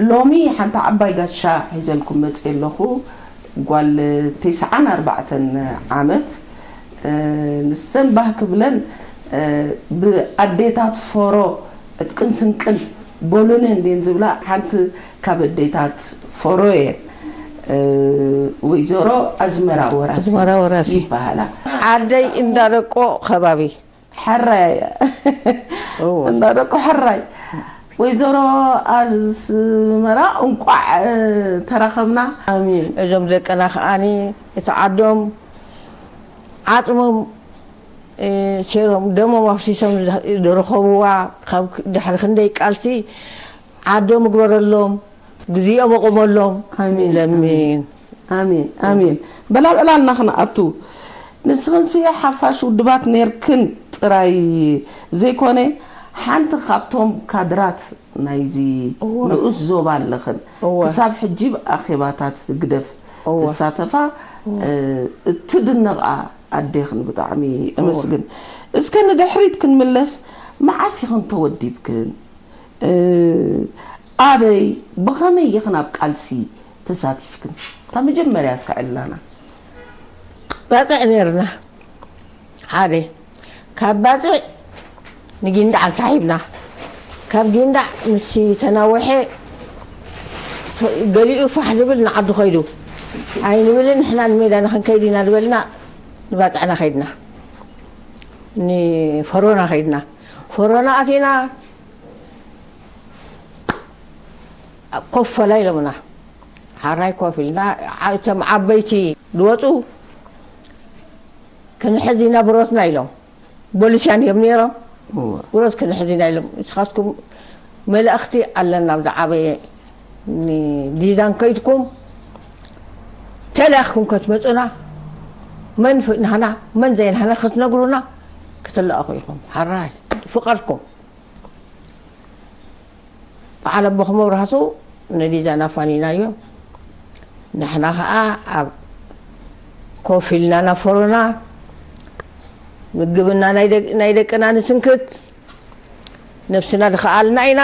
ሎሚ ሓንቲ ዓባይ ጋሻ ሒዘልኩም መፅእ ኣለኹ። ጓል ተስዓን ኣርባዕተን ዓመት፣ ንሰን ባህ ክብለን ብኣዴታት ፎሮ ዕጥቅን ስንቅን በሉኒ እንዴን ዝብላ ሓንቲ ካብ ኣዴታት ፎሮ እየን። ወይዘሮ ኣዝመራ ወራሲ ይበሃላ። ዓደይ እንዳደቆ ከባቢ ሕራይ እንዳደቁ ሕራይ። ወይዘሮ ኣዝመራ፣ እንቋዕ ተራኸብና። ኣሜን። እዞም ደቅና ከዓኒ እቲ ዓዶም ዓፅሞም ሴሮም ደሞም ኣፍሲሶም ዝረኸብዋ፣ ካብ ድሕሪ ክንደይ ቃልሲ ዓዶም እግበረሎም፣ ግዜኦም ኣቑመሎም። ኣሜን። ለሚን ኣሜን ኣሜን። በላብ ዕላልና ክንኣቱ፣ ንስኽንሲ ሓፋሽ ውድባት ነርክን ጥራይ ዘይኮነ፣ ሓንቲ ካብቶም ካድራት ናይዚ ንኡስ ዞባ ኣለኽን። ክሳብ ሕጂ ኣብ ኣኼባታት ህግደፍ ትሳተፋ፣ እትድነቓ ኣዴኽን። ብጣዕሚ እመስግን። እስከ ንድሕሪት ክንምለስ፣ መዓስ ኢኽን ተወዲብክን? ኣበይ፣ ብኸመይ ኢኽን ኣብ ቃልሲ ተሳቲፍክን? እታ መጀመርያ እስከ ዕላና። ባፅዕ ነርና። ሓደ ካብ ባፅዕ ንጊንዳዕ ኣንሳሒብና። ካብ ጊንዳዕ ምስ ተናወሐ ገሊኡ ፋሕ ዝብል ንዓዱ ኸይዱ። ኣይንብልን፣ ንሕና ንሜዳ ንኽንከይድ ኢና ዝበልና ንባፅዕና ኸይድና። ንፈሮና ኸይድና። ፈሮና ኣቲና ኮፍ በላ ኢሎምና። ሓራይ ኮፍ ኢልና፣ እቶም ዓበይቲ ዝወፁ ክንሕዝ ኢና ብረትና ኢሎም። ቦሊስያን እዮም ነይሮም። ብረት ክንሕዝ ኢና ኢሎም። ንስኻትኩም መላእኽቲ ኣለና፣ ብዝዓበየ ንዲዛን ከይድኩም ተላእኽኩም ከትመፁና፣ መን ናህና መን ዘይናህና ክትነግሩና ክትለኣኹ ኢኹም። ሓራይ ፍቓድኩም። በዓል ኣቦኹም መብራህቱ ንዲዛን ኣፋኒናዮ። ንሕና ኸዓ ኣብ ኮፍ ኢልና ናብ ፈሮና ምግብና ናይ ደቅ-፣ ናይ ደቅና ንስንክት፣ ነብስና ድኸኣልና ኢና።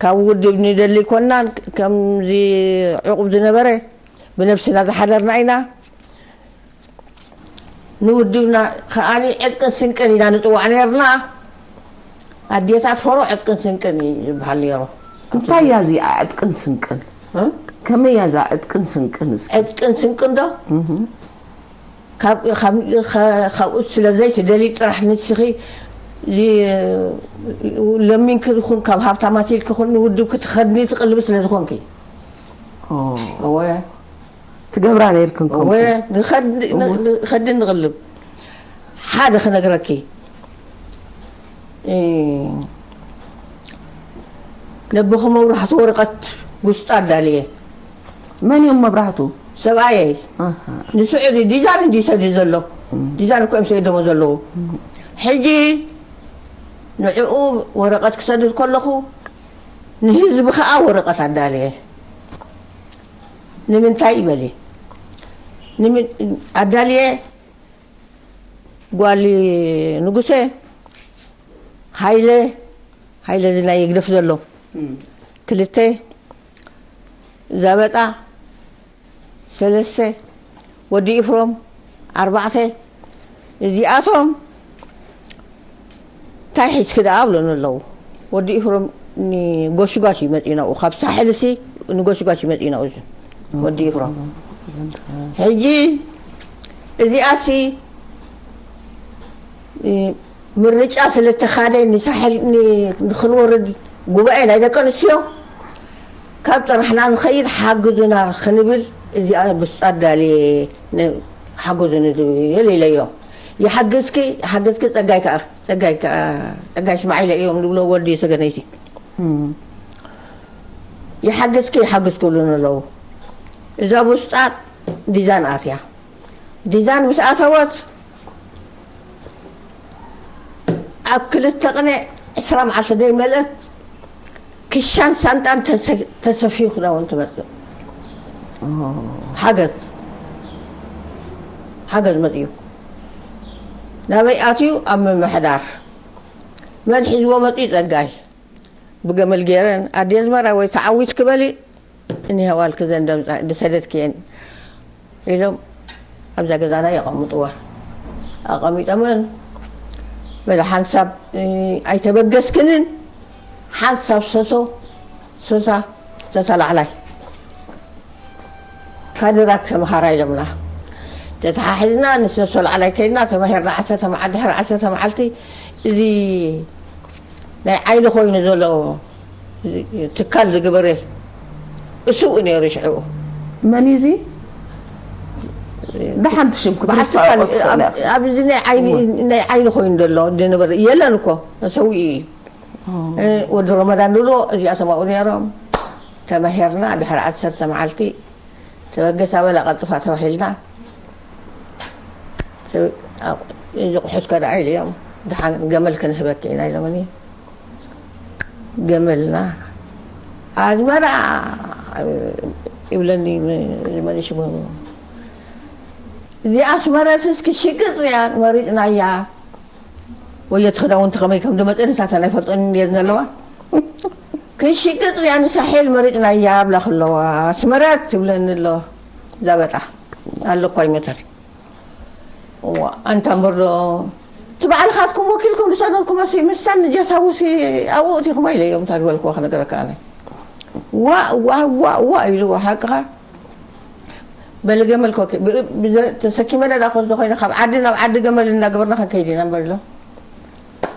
ካብ ውድብ ንደሊ ኮናን ከምዚ ዕቑብ ዝነበረ ብነብስና ዝሓደርና ኢና። ንውድብና ከዓኒ ዕጥቅን ስንቅን ኢና ንፅዋዕ ነርና። ኣዴታት ፈሮ ዕጥቅን ስንቅን እዩ ዝበሃል ነይሩ። እንታይ እያ እዚኣ ዕጥቅን ስንቅን? እ? ከመይ እያ እዛ ዕጥቅን ስንቅን እስኪ? ዕጥቅን ስንቅን ዶ? እህ። ካብ፣ ካብ፣ ከ-፣ ካብኡ ስለ ዘይትደሊ ጥራሕ ንስኺ እዚ ለሚንኪ ይኹን ካብ ሃብታማት ኢልኪ ይኹን ንውድብኪ ትኸድኒ ትቕልቢ ስለ ዝኾንኪ። ኦ። እወ። ትገብራ ነይርክን ከምኡ? እወ፣ ንኸድ-፣ ን-፣ እወ። ንኸድን ንቕልብ። ሓደ ክነግረኪ። እ፣ ነቦኹ መብራህቱ ወረቐት ውስጣ ኣዳልየ። መን እዮም መብራህቱ? ሰብኣየይ። ኣሃ። ንስዑዲ ዲዛን እንዲ ይሰድድ ዘሎ። እም። ዲዛን እኮ እዮም ሰይዶሞ ዘለዉ። እም። ሕጂ ንዕኡ ወረቐት ክሰድድ ከለኹ ንህዝቢ ኸኣ ወረቐት ኣዳልየ። ንምንታይ ይበሊ? ንምን-፣ ኣዳልየ ጓል ንጉሴ፣ ሃይለ፣ ሃይለ እዚ ናይ ይግደፍ ዘሎ፣ እም። ክልተ፣ ዛበጣ፣ ሰለስተ፣ ወዲ ኢፍሮም፣ ኣርባዕተ፣ እዚኣቶም እንታይ ሒዝኪ ደኣ ኣብሎን ኣለዉ። ወዲ ኢፍሮም ንጎሽጓሽ እዩ መፂኡ ናብኡ፣ ካብ ሳሕልሲ ንጎሽጓሽ እዩ መፂኡ ናብኡ እዚ ወዲ ኢፍሮም። ሕጂ እዚኣሲ፣ እ፣ ምርጫ ስለ እተኻደ ንሳሕል-፣ ን-፣ ንኽንወርድ ጉባኤ ናይ ደቂ ኣንስትዮ ካብ ጥራሕና ንኸይድ ሓግዙና ክንብል እዚኣ ብስጣ ኣዳልየ ን-፣ ሓግዙኒ ዝብል ኢለዮ። ይሓግዝኪ፣ ይሓግዝኪ ጸጋይ ከኣ፣ ጸጋይ ከኣ፣ ጸጋይ ሽማዒለ እዮም ዝብሎ ወዲ ሰገነይቲ። እም። ይሓግዝኪ፣ ይሓግዝኪ ይብሉኒ ኣለዉ። እዛ ብስጣ ዲዛን ኣትያ። ዲዛን ምስ ኣተወት ኣብ ክልተ ቅነ ዕስራ መዓልቲ ደይመልአት ክሻን ሳንጣን ተሰ-፣ ተሰፍዩ ክዳውንቲ መጽእ። ሓገዝ፣ ሓገዝ መጽዩ። ናበይ ኣትዩ? ኣብ ምምሕዳር። መን ሒዝዎ መጽዩ? ጸጋይ። ብገመል ገይረን ኣዲ ኣዝመራ ወይ ተዓዊት ክበሊ እኒሀዋልክ ዘን ደምፃ ዝሰደድክየን ኢሎም ኣብዛ ገዛና የቐምጥዋ። ኣቐሚጠመን በለ ሓንሳብ ኣይተበገስክንን ሓንሳብ ሰሶ ሰሳ ሰሳ ላዕላይ ካድራት ተምሃራ ኢሎምና። ተተሓሒዝና ንሰሶ ላዕላይ ከይድና ተማሂርና ዓሰርተ መዓልቲ ድሕሪ ዓሰርተ መዓልቲ እዚ ናይ ዓይኒ ኮይኑ ዘሎ ትካል ዝግበረ እሱ ነይሩ ሽዑ። መን እዩ እዚ? ደሓንቲ ሽም ክትርስዖ ትኽእል ኢኻ። ኣብዚ ናይ ዓይኒ ናይ ዓይኒ ኮይኑ ዘሎ ዝነበረ የለን እኮ ተሰዊኡ እዩ። ወዲ ረመዳን ንብሎ እዚኣቶም ኣብኡ ነይሮም። ተማሂርና ድሕሪ ዓሰርተ መዓልቲ ተበገሳ በላ ቀልጥፋ ተባሂልና። እዚ ቁሑት ከደኣ ኢሉ እዮም ድሓን ገመል ክንህበኪ ኢና ኢሎምኒ። ገመልና ኣዝመራ ይብለኒ መን ሽሙ እዚኣ ኣስመረስ እስኪ ሽግር እያ መሪፅናያ። ወየት ክዳውንቲ ከመይ ከም ዝመፀ ንሳተን ኣይፈልጦን እየን ዘለዋ። ክንሽቅጥ እያ ንሳሕል መሪፅናያ ኣብላ ከለዋ ኣስመረት ትብለኒ ኣሎ። እዛ በጣ ኣሎ እኳ ይመተል። እዋ፣ ኣንታ እምበር ዶ እቲ ባዕልኻትኩም ወኪልኩም ዝሰደድኩሞ ሲ ምስታን ንጀሳቡ ሲ ኣብኡ እቲኹማ ኢለ እዮም እታ ዝበልክዎ ክነገረካ ኣነ። ዋ ዋ ዋ ዋ ኢልዎ ሓቅኻ በሊ ገመል ኮ ተሰኪመ ደዳ ከስዶ ኮይነ ካብ ዓዲ ናብ ዓዲ ገመል እናገበርና ክንከይድ ኢና በሎ።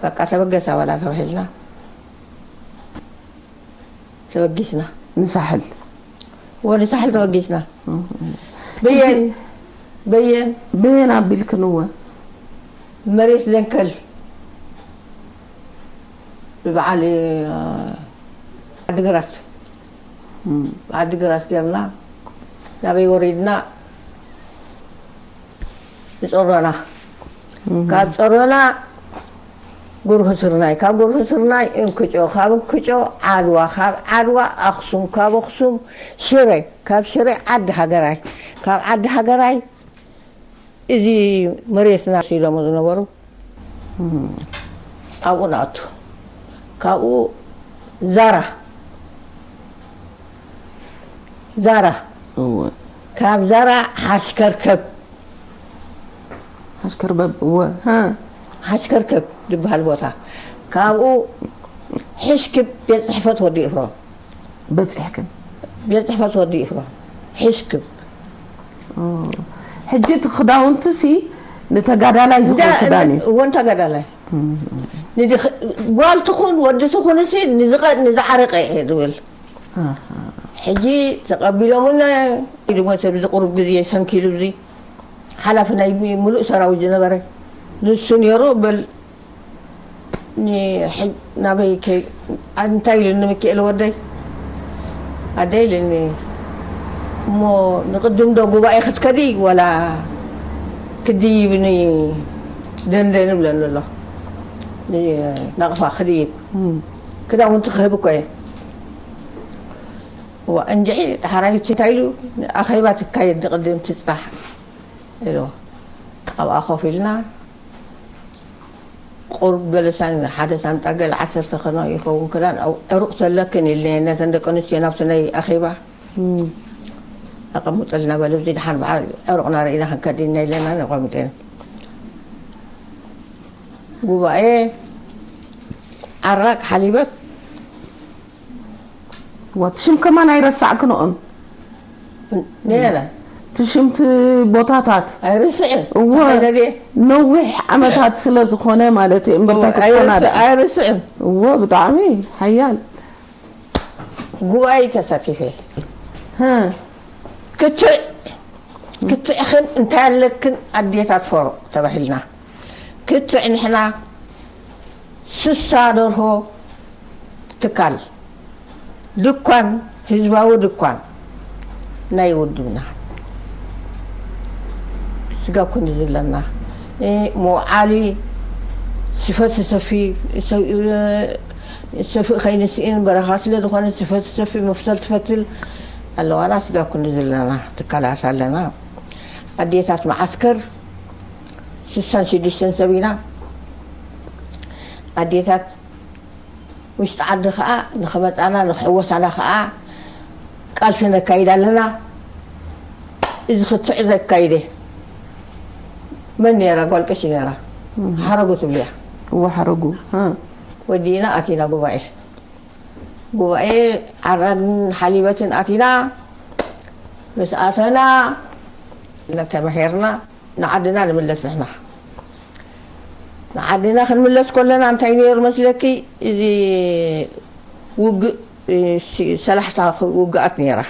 በቃ ተበገሳ በላ ተባሂልና ተበጊስና። ንሳሕል ወደ ሳሕል ተበጊስና። በየን በየን በየን ኣቢልክንወ መሬት ደንከል ብበዓል ዓዲግራት ዓዲግራት ጌርና ናበይ ወሪድና ንፀሮና ካብ ፀሮና ጉርህ ስርናይ ካብ ጉርህ ስርናይ እንክጮ ካብ እንክጮ ዓድዋ ካብ ዓድዋ ኣክሱም ካብ ኣክሱም ሽረ ካብ ሽረ ዓዲ ሃገራይ ካብ ዓዲ ሃገራይ እዚ መሬትና ኢሎሞ ዝነበሩ ኣብኡ ንኣቱ ካብኡ ዛራ ዛራ ካብ ዛራ ሓሽከርከብ ሓሽከርበብ እወ ሓሽከርከብ ዝበሃል ቦታ ካብኡ ሕሽክብ ቤት ፅሕፈት ወዲ እፍሮ በፂሕክን ቤት ፅሕፈት ወዲ እፍሮ ሕሽክብ ሕጂ እቲ ክዳውንቲ ሲ ንተጋዳላይ ዝኸውን ክዳን እዩ እወን ተጋዳላይ ጓል ትኹን ወዲ ትኹን ሲ ንዝዓረቀ እየ ዝብል ሕጂ ተቐቢሎምና ድማ ሰብ ዝቁሩብ ግዜ ሰንኪሉ እዚ ሓላፊ ናይ ሙሉእ ሰራዊት ዝነበረ ንሱ ነይሩ በል ናበይ እንታይ ኢሉኒ ምክኤል ወደይ ኣደ ኢልኒ እሞ ንቅድም ዶ ጉባኤ ክትከዲ ወላ ክድይብኒ ደንደን ብለኒ ኣሎ ናቕፋ ክድይብ ክዳውንቲ ክህብ እኮ እየ እዋ እንድዒ ዳሕራይ እንታይ ኢሉ ኣኼባ ትካየድ ንቅድም ትፅናሕ ኢሉ ኣብኣ ኮፍ ኢልና ቁሩብ ገለ ሳን ሓደ ሳንጣ ገለ ዓሰርተ ከኖ ይኸውን ክዳን ዕሩቕ ሰለክን ኢልኒ ነተን ደቂ ኣንስትዮ ናብቲ ናይ ኣኼባ ኣቐምጠልና በለ እዚ ድሓን በዓል ዕሩቕና ርኢና ክንከድ ኢና ኢለና ነቐምጠን ጉባኤ ዓራቅ ሓሊበት ዋት ሽም ከማን ኣይረሳዕክንኦን ነየለ ትሽምቲ ቦታታት ኣይርስዕን እወ ነዴ ነዊሕ ዓመታት ስለ ዝኾነ ማለት እዩ እምበርታ ክትኮና ደኣ ኣይርስዕን እወ ብጣዕሚ ሓያል ጉባኤ ተሳቲፈ ህ ክትዕ ክትዕኽን እንታይ ኣለክን ኣዴታት ፈሮ ተባሂልና ክትዕ ንሕና ስሳ ደርሆ ትካል ድኳን ህዝባዊ ድኳን ናይ ውድብና ስጋ ኩኒ ዘለና መውዓሊ ስፈ ትሰፊ ሰፍእ ከይንስእን በረኻ ስለ ዝኾነ ስፈ ትሰፊ መፍተል ትፈትል ኣለዋና ስጋ ኩኒ ዘለና ትካላት ኣለና ኣዴታት መዓስከር ስሳን ሽዱሽተን ሰብ ኢና ኣዴታት ውሽጢ ዓዲ ኸዓ ንኽመፃና ንኽሕወሳና ኸዓ ቃልሲ ነካይድ ኣለና። እዚ ክትዕ ዘካይደ መን ነይራ? ጓል ቀሺ ነይራ። ሓረጉ ትብልያ። እወ ሓረጉ። ወዲእና ኣቲና ጉባኤ። ጉባኤ ዓራግን ሓሊበትን ኣቲና ምስ ኣተና ተማሂርና ንዓድና ንምለስ ንሕና። ንዓድና ክንምለስ ከለና እንታይ ነይሩ መስለኪ? እዚ ውግእ ሰላሕታ ውግኣት ነይራ።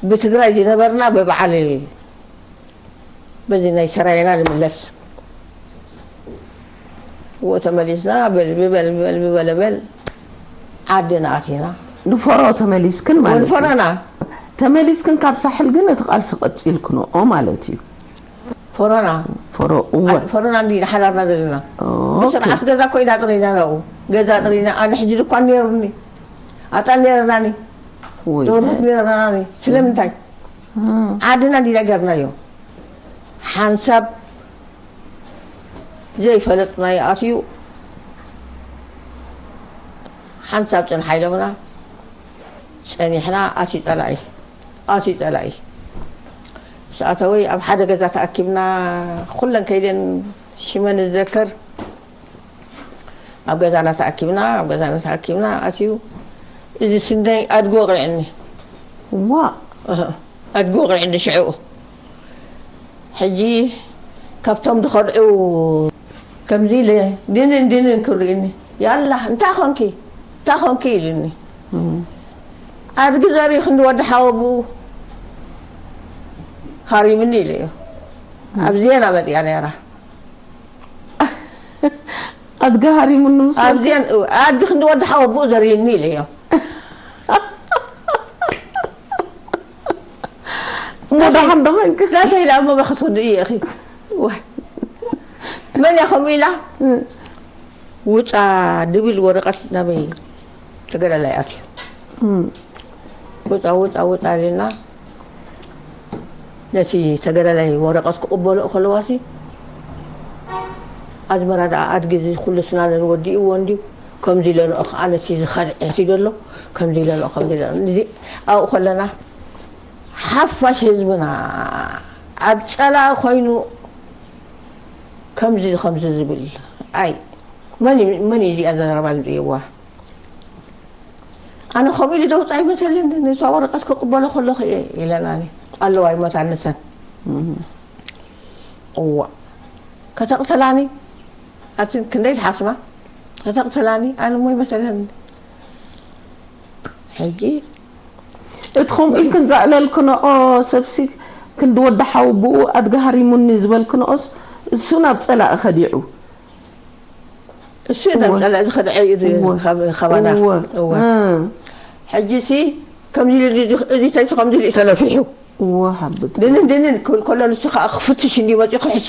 ብትግራይ ዝነበርና ብበዓል በዚ ናይ ሰራየና ንምለስ። እዎ ተመሊስና በል ብበል ብበል ብበለበል ዓድና ኣቲና። ንፈሮ ተመሊስክን ማለት እዩ። ንፈሮና። ተመሊስክን ካብ ሳሕል ግን እቲ ቃልሲ ቀፂልክንኦ ማለት እዩ። ፈሮና። ፈሮ እወ። ፈሮና እንዲ ሓዳርና ዘለና። ብስርዓት ገዛ ኮይና ጥሪና ነው። ገዛ ጥሪና ኣነ ሕጂ ድኳን ነይሩኒ። ኣጣል ነይረናኒ። ደርሁት ነይረናኒ። ስለምንታይ? ዓድና እንዲና ገርናዮ። ሓንሳብ ዘይፈለጥናዮ ኣትዩ ሓንሳብ ፅንሓ ኢሎምና። ፀኒሕና ኣትዩ ፀላኢ። ኣትዩ ፀላኢ። ምስ ኣተወይ ኣብ ሓደ ገዛ ተኣኪብና ኩለን ከይደን ሽመን ዝዘከር ኣብ ገዛና ተኣኪብና ኣብ ገዛና ተኣኪብና ኣትዩ እዚ ስንደይ ኣድጊ ወቕዒኒ። ዋ ኣድጊ ወቕዒኒ ሽዕኡ ሕጂ ካብቶም ዝኸድዑ ከምዚ ኢለ ድንን ድንን ክብልኒ ያላ እንታይ ኾንኪ እንታይ ኾንኪ ኢልኒ ኣድጊ ዘርዩ ክንዲ ወዲ ሓወብኡ ሃሪምኒ ኢለዮ ኣብ ዜና መፅያ ነይራ ኣድጊ ሃሪሙኒ ምስ ኣብዚ ኣድጊ ክንዲ ወዲ ሓወብኡ ዘርዩኒ ኢለዮ እሞ ደሓን ዶ ኮንኪ? ዳሰይ ደኣ እሞ በኽትወድኢ ኢኺ። ዋይ። መን እያ ከምኡ ኢላ? ውፃ ድብል ወረቐት ናበይ ተገዳላይ ኣትዩ። ውፃ ውፃ ውፃ ኢልና ነቲ ተገዳላይ ወረቐት ክቕበሎ ከለዋሲ ኣዝመራ ደኣ ኣድጊ እዚ ኩሉ ስናነን ወዲእዎ እንድዩ ከምዚ ኢለ ንኦ ከዓ ነቲ ዝኸድዐ ሲ ደሎ ከምዚ ኢለ ንኦ ከምዚ ኢለ ንኦ። እዚ ኣብኡ ከለና ሓፋሽ ህዝብና ኣብ ጸላኢ ኮይኑ ከምዚ ከምዚ ዝብል ኣይ መን እዩ መን እዩ እዚኣ ዘረባ ዝምፅእዋ ኣነ ከምኡ ኢሉ ደውፃ ይመሰልን ንሳ ወረቀት ክቅበሎ ከለኹ እየ ኢለናኒ ኣለዋ ይሞታ ንሰን እዋ ከተቅተላኒ ኣቲ ክንደይ ትሓስባ ከተቅተላኒ ኣነ ሞ ይመሰለኒ ሕጂ እቲ ከምኡ ኢልክን ዘዕለልክንኦ ሰብሲ ክንዲ ወዲ ሓዊ ብኡ ኣድጊ ሃሪሙኒ ዝበልክንኦስ እሱ ናብ ፀላኢ ከዲዑ እሱ ናብ ፀላኢ ዝኸድዐ እዩ ካባና እወ ሕጂ ሲ ከምዚ ኢሉ እዚ ተይሱ ከምዚ ኢሉ ተነፊሑ እወ ሓብት ድንን ድንን ክብል ከሎ ንሱ ከዓ ክፍትሽ እንዲ መፂኡ ክሕሱ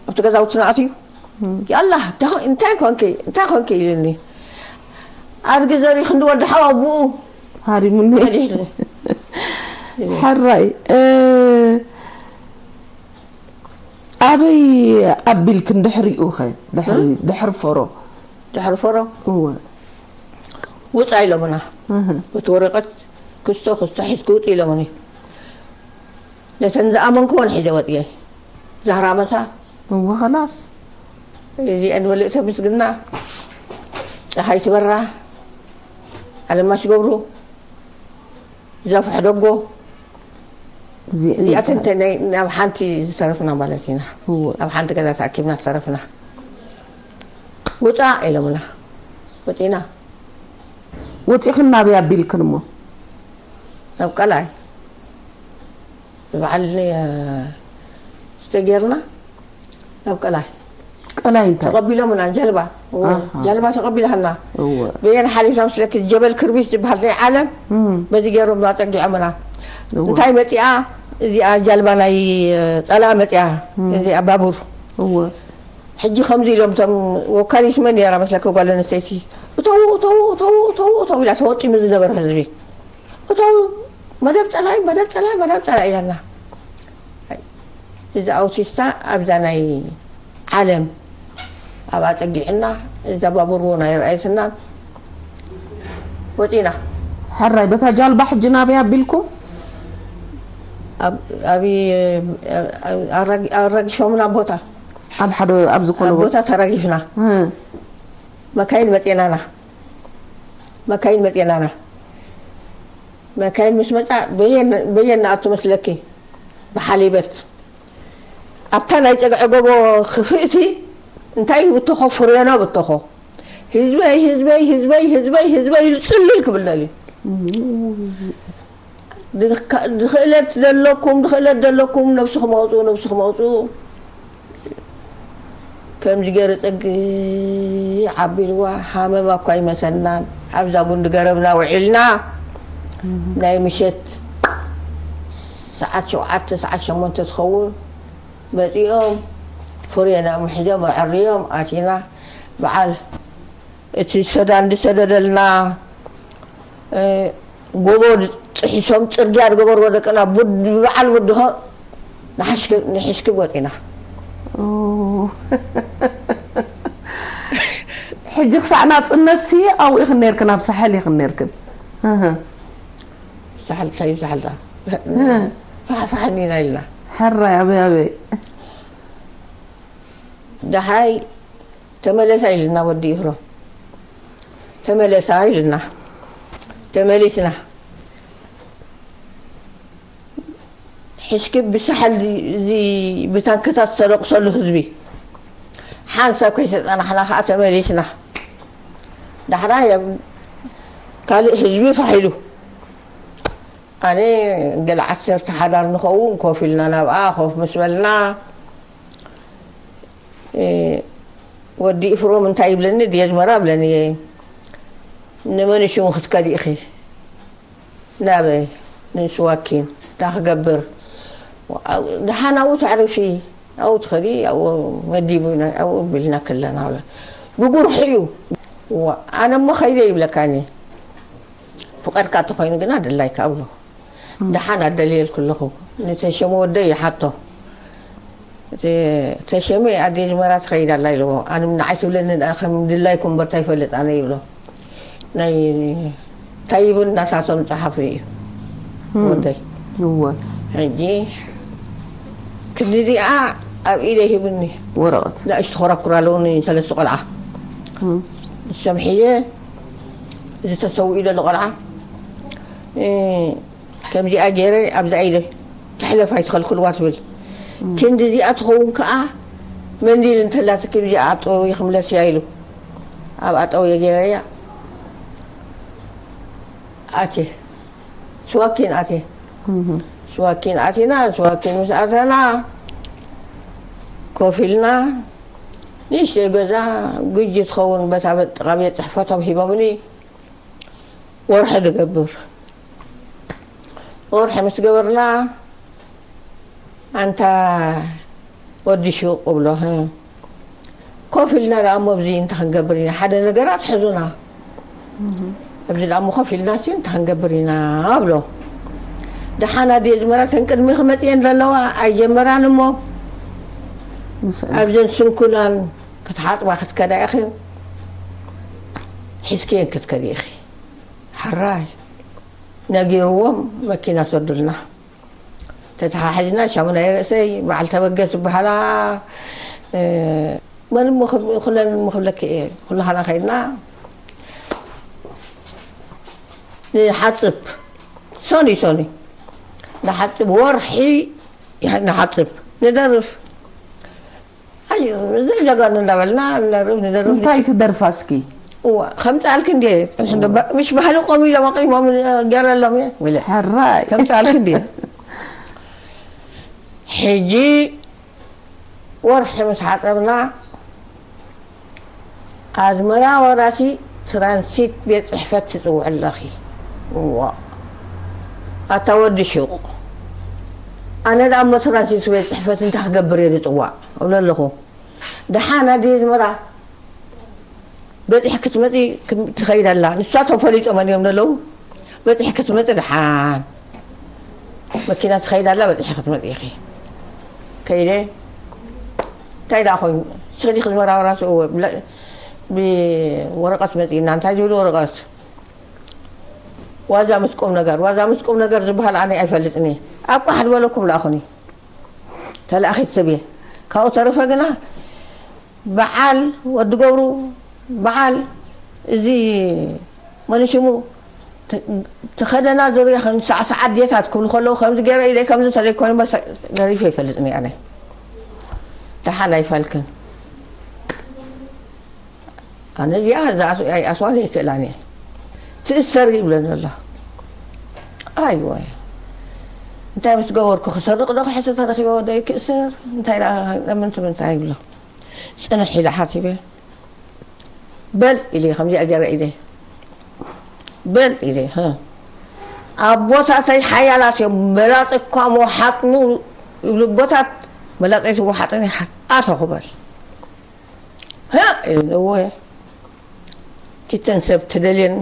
ኣብቲ ገዛውትና ኣትዩ ያላ እንታይ ኮንኪ እንታይ ኮንኪ ኢሉኒ ኣድጊ ዘሪ ክንዲ ወዲ ሓዋ ብኡ ሃሪሙኒ መሊሕኒ ሕራይ እ፣ ኣበይ ኣቢልክን ድሕሪኡ ኸ ድሕሪ ድሕሪ ፈሮ ድሕሪ ፈሮ እወ ውፃ ኢሎምና እህ፣ እቲ ወረቀት ክስቶ ክስቶ ሒዝኪ ውፅ ኢሎምኒ ነተን ዝኣመንክወን ሒዘ ወፅየ ዛህራመታ እወ ኸላስ እዚአን መልእተ ምስግና ፀሓይ ትበራ ኣለማሽ ገብሩ ዛፉ ሕደጎ እዚአን እዚኣተን ተናይ ናብ ሓንቲ ዝተረፍና ማለት ኢና እወ ኣብ ሓንቲ ገዛ ተኣኪብና ዝተረፍና ውፃ ኢሎምና ወፂና ወፂኽን ናበይ ኣቢልክን እሞ ናብ ቀላይ ብበዓል ዝተጌርና ናብ ቀላይ ቀላይ እንታይ ተቐቢሎምና ጀልባ እወ፣ ኣሃ። ጀልባ ተቐቢላሃና እወ ብየን ሓሊፍና ምስለኪ ጀበል ክርቢት ዝበሃል ናይ ዓለም እም፣ በዚ ገይሮም ኣፀጊዖምና እወ እንታይ መፂኣ እዚኣ ጃልባ ናይ ፀላ መፂኣ እም። እዚኣ ባቡር እወ ሕጂ ከምዚ ኢሎም እቶም ወካሊት መን ነራ መስለኪ ጓል ኣንስተይቲ እተው እተው እተው እተው እተው ኢላ ተወጢኑ ዝነበረ ህዝቢ እቶም መደብ ፀላኢ መደብ ፀላኢ መደብ ፀላኢ ኢላና እዚ ኣውቲስታ ኣብዛ ናይ ዓለም ኣብ ኣጸጊዕና፣ እዛ ባቡር እውን ኣይረኣየትናን። ወጺና። ሕራይ፣ በታ ጃልባ ሕጂ ናበይ ኣቢልኩም? ኣብ-፣ ኣብ-፣ ኣራጊ-፣ ኣራጊፎምና ቦታ። ኣብ ሓደ፣ ኣብ ዝኾነ ኣብ ቦታ? ቦታ ተራጊፍና። እ። መካይን መጤናና። መካይን መጤናና። መካይን ምስ መጻ በየን፣ በየን ንኣቱ መስለኪ? ብሓሊበት። ኣብታ ናይ ጸግዒ ጎቦ ክፍእቲ እንታይ ብተኾ? ፍሬኖ ብተኾ። ህዝበይ፣ ህዝበይ፣ ህዝበይ፣ ህዝበይ፣ ህዝበይ ኢሉ ጽልል ክብል ደልዩ። ድኽ-፣ ድኽእለት ደለኩም፣ ድኽእለት ደለኩም፣ ነብስኹም ኣውጽኡ፣ ነብስኹም ኣውጽኡ። ከምዚ ገይሩ ጸግዒ ዓቢልዋ፣ ሃመማ እኳ ኣይመሰልናን። ኣብዛ ጉንዲ ገረብና ውዒልና፣ ናይ ምሸት ሰዓት ሸውዓተ፣ ሰዓት ሸሞንተ ትኸውን መጺኦም፣ ፍሬና ምሒዞም ኣዐርዮም ኣቲና። በዓል እቲ ሰዳን ዝሰደደልና፣ እ፣ ጎቦ ጥሒሶም ጽርግያ ዝገበርዎ ደቅና፣ ቡድ-፣ በዓል ብድሆ ንሓሽክ-፣ ንሒሽክብ ወጺና። ኦ። ሕጂ ክሳዕ ናጽነትሲ ኣብኡ ኢኽን ነይርክን፣ ኣብ ሳሕል ኢኽን ነይርክን። እህ። ሳሕል፣ እንታይ እዩ ሳሕል ደኣ? እህ። ፋሕ፣ ፋሕ እኒና ኢልና። ሕራይ፣ ኣበይ፣ ኣበይ? ደሓይ ተመለሳ ኢልና ወዲ ይፍሮ። ተመለሳ ኢልና። ተመሊስና። ሕሽኪ ብሳሕል እዚ ብታንክታት ዝተደቁሰሉ ህዝቢ ሓንሳብ ከይተጸናሕና ከዓ ተመሊስና። ዳሕራይ ኣብ ካልእ ህዝቢ ፋሕ ኢሉ። ኣነ ገለ ዓሰርተ ሓዳር ንኸውን ኮፍ ኢልና ናብኣ ኮፍ ምስ በልና፣ እ፣ ወዲ ኢፍሮም እንታይ ይብለኒ፣ ድየ ዝመራ ብለኒ እየ። ንመን ሽሙ ክትከዲ ኢኺ? ናበይ? ንስዋኪን። እንታይ ክገብር? ደሓን ኣብኡ ተዕርፊ፣ ኣብኡ ትኸዲ፣ ኣብኡ መዲቡ፣ ኣብኡ ቢልና ከለና ብለ። ብጉርሒ እዩ። ዋ፣ ኣነ እሞ ኸይደ ይብለካኒ። ፍቐድካ እንተኾይኑ ግና ድላይካ ኣብሎ። ደሓን ኣደልየልኩ ኣለኹ። ንተሸመ ወደይ ይሓቶ። ተ-፣ ተሸመ ኣደይ ዝመራ ትኸይድ ኣላ ኢልዎ። ኣነ ንዓይ ትብለኒ ደኣ ከም ድላይኩም በርታ ይፈልጥ ኣነ ይብሎ። ናይ ታይብን ናታቶም ጸሓፊ እዩ እም። ወደይ። እወ። ሕጂ ክንዲዚኣ ኣብ ኢደይ ሂብኒ። ወረቐት። ንእሽቶ ኮራኩር ኣለውኒ ሰለስተ ቆልዓ። እም። ንሶም ሒዘ፣ እዚ ተሰዊኡ ዘሎ ቆልዓ፣ እ፣ ከምዚኣ ገይረ ኣብዛ ኢደ ትሕለፍ ኣይትኸልክልዋ ትብል። እም። ክንዲ እዚኣ ትኸውን ከኣ መንዲል እንተላትኪ ብዚኣ ኣጠውይኺ ምለስያ ኢሉ። ኣብኣ ጠውየ ገይረያ። ኣትየ። ስዋኪን ኣትየ። እም። ስዋኪን ኣቲና፣ ስዋኪን ምስ ኣተና፣ ኮፍ ኢልና፣ ንእሽተይ ገዛ፣ ጉጂ ትኸውን በታ በ-፣ ጥቓ ቤት ጽሕፈቶም ሂቦምኒ፣ ወርሒ ንገብር። ወርሒ ምስ ገበርና፣ ኣንታ ወዲ ሹቕ እብሎ፣ "ህ፣ ኮፍ ኢልና ደኣ እሞ ኣብዚ እንታይ ክንገብር ኢና? ሓደ ነገር ኣትሕዙና። ኣብዚ ደኣ እሞ ኮፍ ኢልና ሲ እንታይ ክንገብር ኢና?" እብሎ። ደሓን ኣደይ ዝመራ፣ ተን ቅድሚ ክመጽየን ዘለዋ ኣይጀመራን እሞ፣ ምስአን። ኣብዘን ስንኩላን ክትሓጥባ ክትከዳ ኢኺ፣ ሒዝክየን ክትከዲ ኢኺ። ሕራይ ነጊርዎም መኪና ሰዱልና። ተተሓሒዝና፣ ሻሙናይ ርእሰይ፣ በዓል ተበገስ ዝበሃላ፣ እ፣ መን እሞ ክብ-፣ ኩለን እሞ ክብለኪ እየ። ኩላኻና ከይድና ንሓጽብ። ሶኒ፣ ሶኒ። ንሓጽብ፣ ወርሒ ንሓጽብ። ንደርፍ። ኣዩ፣ እዚ ጀጋኑ እንዳበልና ንደርፍ፣ ንደርፍ። እንታይ ትደርፋ እስኪ? እዋ፣ ከምጽኣልኪ እንድየ። ጽንሒ እንዶ፣ ባ-፣ ምሽ ባህሊ ቆም ኢሎም ኣቕሪቦም ገይረሎም እየ፣ ወለ። ሕራይ። ከምጽኣልኪ እንድየ። ሕጂ ወርሒ ምስ ሓጸብና፣ ኣዝመራ ወራሲ ትራንሲት ቤት ጽሕፈት ትጽውዕ ኣለኺ። እዋ። ኣታ ወዲ ሹቕ። ኣነ ደኣ እሞ ትራንሲት ቤት ጽሕፈት እንታይ ክገብር እየ ዝጽዋዕ? እብሎ ኣለኹ። ደሓን ኣደይ ኣዝመራ በጺሕ ክትመጺ ክም-፣ ትኸይድ ኣላ። ንሳቶም ፈሊጦመን እዮም ዘለዉ። በጺሕ ክትመጺ ደሓን። መኪና ትኸይድ ኣላ፣ በጺሕ ክትመጺ ኢኺ። ከይደ፣ እንታይ ደኣ ኮይኑ? ዲኺ ዝመራወራስ? እወ፣ ብለ-፣ ብወረቐት መጺእና። እንታይ ዝብል ወረቐት? ዋዛ ምስ ቁም ነገር፣ ዋዛ ምስ ቁም ነገር ዝበሃል ኣነ ኣይፈልጥን እየ። ኣብ ቋሕ ዝበለኩም ለኣኹኒ። ተላኣኺት ሰብ እየ። ካብኡ ተረፈ ግና በዓል ወዲ ገብሩ፣ በዓል እዚ መን ሽሙ ተ-፣ ተኸደና ዙርያ ከም ሳዕሳዕ ኣዴታት ክብሉ ከለዉ ከምዚ ገይረ ኢለ ከምዚ ተዘይኮይኑ በስ ገሪፈ ይፈልጥን እየ ኣነ። ደሓን ኣይፋልክን። ኣነ እዚኣ እዛ ኣስ-፣ ኣይ-፣ ኣስዋል ኣይክእላን እየ። ትእሰር ይብለኒ ኣሎ። ኣይወ። እንታይ ምስ ገበርኩ ክሰርቕ ዶ ክሕሱ ተረኺበ ወደይ ክእሰር? እንታይ ደኣ ምንቲ ምንታይ ይብሎ? ጽንሕ ኢለ ሓሲበ። በል ኢለ ከምዚኣ ገይረ ኢለ። በል ኢለ፣ ህ። ኣቦታተይ ሓያላት እዮም። መላጠኳ መሓጥኑ ይብሉ ኣቦታት። መላጠይ ትወሓጥኒ ኣተኹ በል። ሃ! ኢሉ፣ እወ። ኪተን ሰብ ትደልየን፣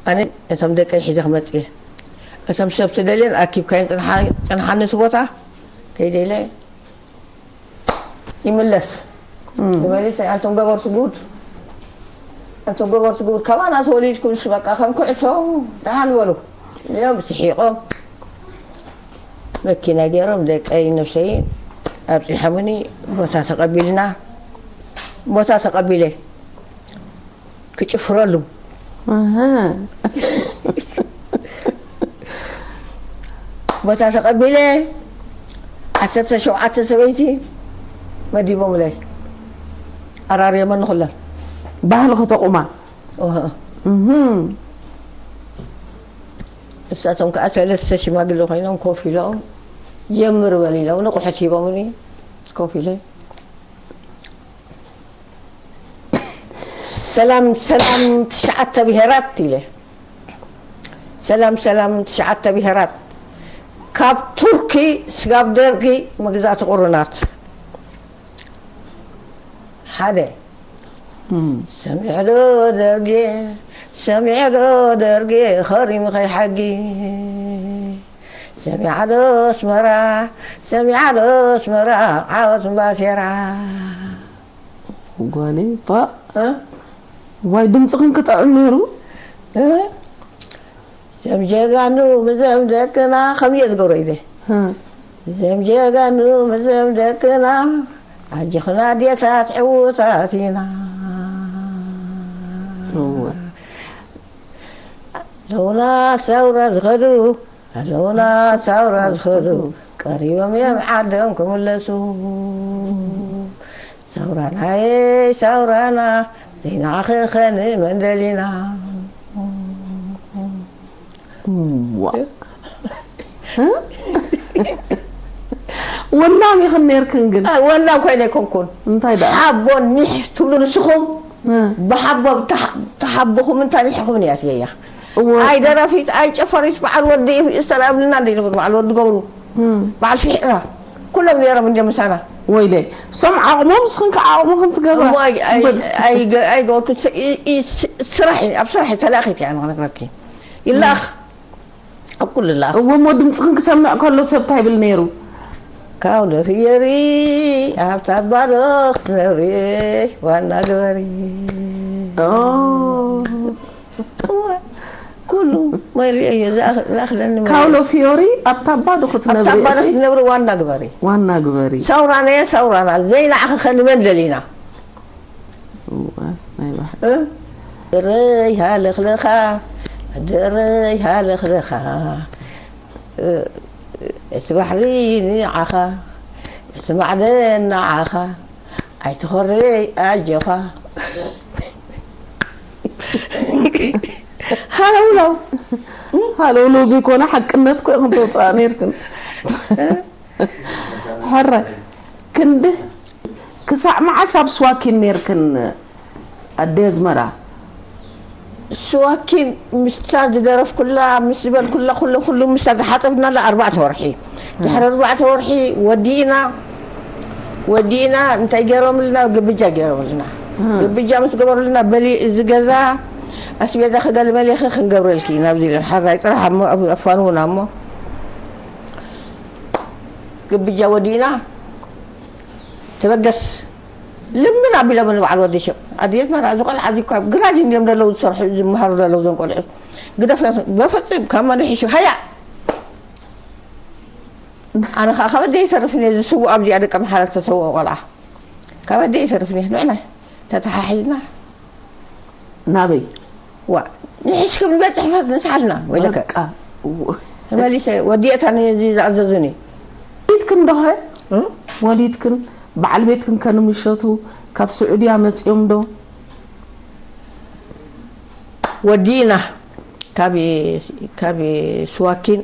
ኣነ እቶም ደቀይ ሒዘ ክመጽእ እየ። እቶም ሰብ ትደልየን ኣኪብካየን ጽንሓ-፣ ጽንሓኒ እቲ ቦታ፣ ከይደ ኢለ ይምለስ። እም። ተመሊሰ፣ ኣንቶም ገበርቲ ጉድ፣ ኣንቶም ገበርቲ ጉድ፣ ካባና ተወሊድኩምስ በቃ ከም ኩዕሶ ደሓን በሉ። እዮም ስሒቖም። መኪና ገይሮም ደቀይ ነብሰይ ኣብፂሖምኒ። ቦታ ተቐቢልና፣ ቦታ ተቐቢለ ክጭፍረሉ ኣሃ። ቦታ ተቐቢለ ዓሰርተ ሸውዓተ ሰበይቲ መዲቦምለይ ኣራርዮመኒ ኩለን። ባህሊ ከተቑማ። እህ። እህም። እሳቶም ከዓ ሰለስተ ሽማግለ ኮይኖም ኮፍ ኢሎም ጀምር በል ኢሎም ንቑሕት ሂቦምኒ ኮፍ ኢለ ሰላም ሰላም ትሽዓተ ብሄራት ኢለ። ሰላም ሰላም ትሽዓተ ብሄራት ካብ ቱርኪ ስጋብ ደርጊ መግዛእቲ ቁሩናት ሓደ እም። ሰሚዐ ዶ ደርጊ ሰሚዐ ዶ ደርጊ ኸሪሙ ከይሓጊ ሰሚዓ ዶ ኣስመራ ሰሚዓ ዶ ኣስመራ ዓወት እምባሴራ ጓለይ ጣ እ? ዋይ ድምፅኽን ክጥዕም ነይሩ እ? ዘም ጀጋኑ ምዘም ደቅና ከም እየ ዝገብሮ ኢለ እ። ዘም ጀጋኑ ምዘም ደቅና ኣጆኽና ኣዴታት ዕዉታት ኢና እወ። ኣለውና ሳውራ ዝኸዱ ኣለውና ሳውራ ዝኸዱ ቀሪቦም እዮም ዓዶም ክምለሱ ሳውራናየ ሳውራና ዘይንዓኺ ኸንመን ደሊና ዋ ወናም ኢኽን ነርክን ግን ወናም ኮይነ ኣይኮንኩን እንታይ ደኣ ሓቦ ኒሕ ትብሉ ንስኹም ብሓቦ ተሓብኹምን ተኒሕኹምን እያ ስገያ። እወ። ኣይ ደራፊት ኣይ ጨፈሪት በዓል ወዲ ኢስተር ኣብልና እንደ ይነብር በዓል ወዲ ገብሩ በዓል ፊሕራ ኩሎም ነይሮም እንደ ምሳና። ወይለይ እሶም ዓቕሞም ንስኽን ከዓ ዓቕምኽን ትገብራ። እሞ ኣይ- ኣይ- ኣይገ- ኣይገበርኩ ስ- ይ- ይ- ስ- ስራሕ እዩ፣ ኣብ ስራሕ እዩ ተላእኺት እያ ንክነግረኪ ይላኽ ኣብ ኩሉ ላኽ እወ እሞ ድምፅኽን ክሰምዕ ከሎ ሰብ እንታይ ይብል ነይሩ? ካብ ለፍየሪ ኣብታ ባዶ ክትነብሪ ዋና ግበሪ ኦ፣ እወ፣ ኩሉ መሪኦ እዩ ዝኣኽ- ዝኣኽለኒ መሪኦ። ካውሎ ፊዮሪ ኣብታ ባዶ ኣብታ ክትነብሪ ባዶ ኢኺ ክትነብሪ ዋና ግበሪ ዋና ግበሪ ሰውራና እየ ሰውራና ዘይንዓኺ ከንመን ደሊና እወ፣ ናይ ባሕሪ እ? ድረይ ሃለኽለኻ ድረይ ሃለኽለኻ እ፣ እቲ ባሕሪ ንዓኻ እቲ ማዕደን ንዓኻ ኣይትኾርይ ኣጆኻ ሃለውለው ሃለውለው ዘይኮነ ሓቅነት ኮ ኢኹም ተውፅኣ ነርክን ሕረ ክንዲ ክሳዕ መዓስ ኣብ ስዋኪን ነርክን ኣደ ኣዝመራ ስዋኪን ምስታ ዝደረፍኩላ ምስ ዝበልኩላ ኩሉ ኩሉ ምስታ ዝሓጠብናላ ኣርባዕተ ወርሒ ድሕሪ ኣርባዕተ ወርሒ ወዲእና ወዲእና እንታይ ገይሮምልና ግብጃ ገይሮምልና ግብጃ ምስ ገበሩልና በሊ እዚ ገዛ ኣስቤዛ ክገል መሊኺ ክንገብረልኪ ኢና ኣብዚ ኢለን ሓራይ ጥራሕ ኣፋንውና እሞ ግብጃ ወዲእና ተበገስ ልምን ኣቢሎም ንበዓል ወዲ ሽቕ ኣድየት መራ እዚ ቆልዓ እዚ እኳ ግራጅ እንዲዮም ዘለዉ ዝሰርሑ ዝመሃሩ ዘለዉ ዘን ቆልዑ ግደፍ በፈጽም ካብ መን ይሕሹ ሃያ ኣነ ከዓ ካብ ኣደይ ይተርፍን እየ ዝስውእ ኣብዚኣ ደቂ ምሓረ ዝተሰውአ ቆልዓ ካብ ኣደይ ይተርፍን እየ ንዕና ተተሓሒዝና ናበይ ዋ ንሕሽ ከም ንበል ትሕፈት ንስሓልና ወይለከ በቃ እዎ። ተመሊሰ ወዲኤታ ነዚ ዝኣዘዙኒ ወሊድክን ዶ ኸ ወሊድክን በዓል ቤትክን ከንምሸቱ ካብ ስዑድያ መፂኦም ዶ ወዲእና ካብ ካብ ስዋኪን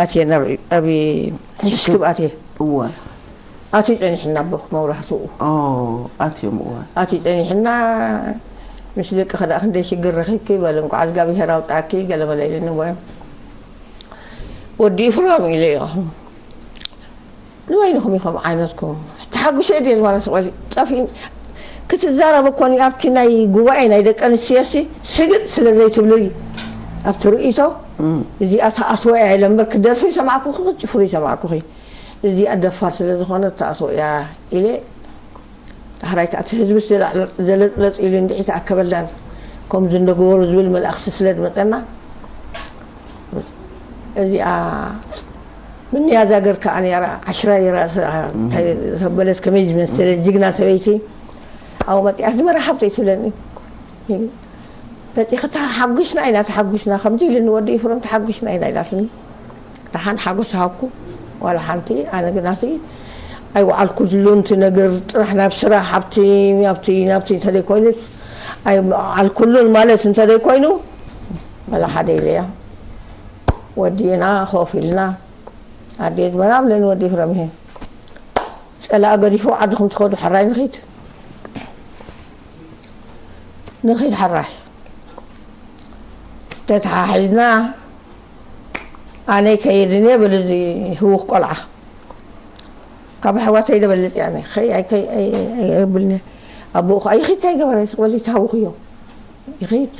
ኣትየ ናብ ኣብ ሕስክብ ኣትየ እወ ኣትዩ ጸኒሕና ኣቦ መብራህትኡ ኦ ኣትዮም እወ ኣትዩ ጸኒሕና ምስ ደቂ ከዳ ክንደይ ሽግር ረኺብኪ በለ እንኳዕ እግዚኣብሔር ኣውጣኪ ገለ መለ ኢልኒ ወ ወዲ ፍራም ኢለ ንበይንኹም ኢኹም ዓይነትኩም ተሓጉሰ ድየ ዝማለስ ቆሊ ጠፊ ክትዛረብ እኮ ኣብቲ ናይ ጉባኤ ናይ ደቂ ኣንስትዮሲ ስግጥ ስለ ዘይትብሉ ኣብቲ ርእይቶ እዚኣ ተኣትወ እያ ኢለ እምበር ክደርፊ ይሰማዕኩኺ ክትጭፍሩ ይሰማዕኩኺ እዚኣ ደፋር ስለ ዝኾነት ተኣትወ እያ ኢለ ዳሕራይ ከዓ እቲ ህዝቢ ዘለጥለጥ ኢሉ እንድዒ ተኣከበልናን ከምዚ እንደገበሩ ዝብል መልእኽቲ ስለ ዝመፀና እዚኣ ምንያዛ ገርካ ኣነ ያራ ዓሽራ ይራ እንታይ ተበለት ከመይ ዝመሰለ ጅግና ሰበይቲ ኣብኡ መፂኣ ዝመራ ሓብተይ ትብለኒ መፂኽታ ሓጒስና ኢና ተሓጒስና ከምዚ ኢልኒ ወዲ ይፍሮም ተሓጒስና ኢና ኢላትኒ ደሓን ሓጎስ ሃብኩ ዋላ ሓንቲ ኣነ ግናሲ ኣይወዓልኩሉን እቲ ነገር ጥራሕ ናብ ስራሕ ኣብቲ ኣብቲ ናብቲ እንተዘይኮይኑ ኣይወዓልኩሉን ማለት እንተዘይኮይኑ ዋላ ሓደ ኢለያ ወዲና ኮፍ ኢልና ኣዴት መራብለን ወዲ ፍረምሄ ጸላእ ገዲፉ ዓድኹም ትኸዱ ሕራይ ንኺድ ንኺድ ሕራይ ተተሓሒዝና ኣነ ከይድን እየ በሉ እዚ ህውኽ ቆልዓ ካብ ኣሕዋተይ ደበልፅ እያ ኣነ ኸይ ኣይከይ ኣይብልኒ ኣቦኡ ከዓ ይኺድ እንታይ ገበረ ስቆሊ ታውኽዮ ይኺድ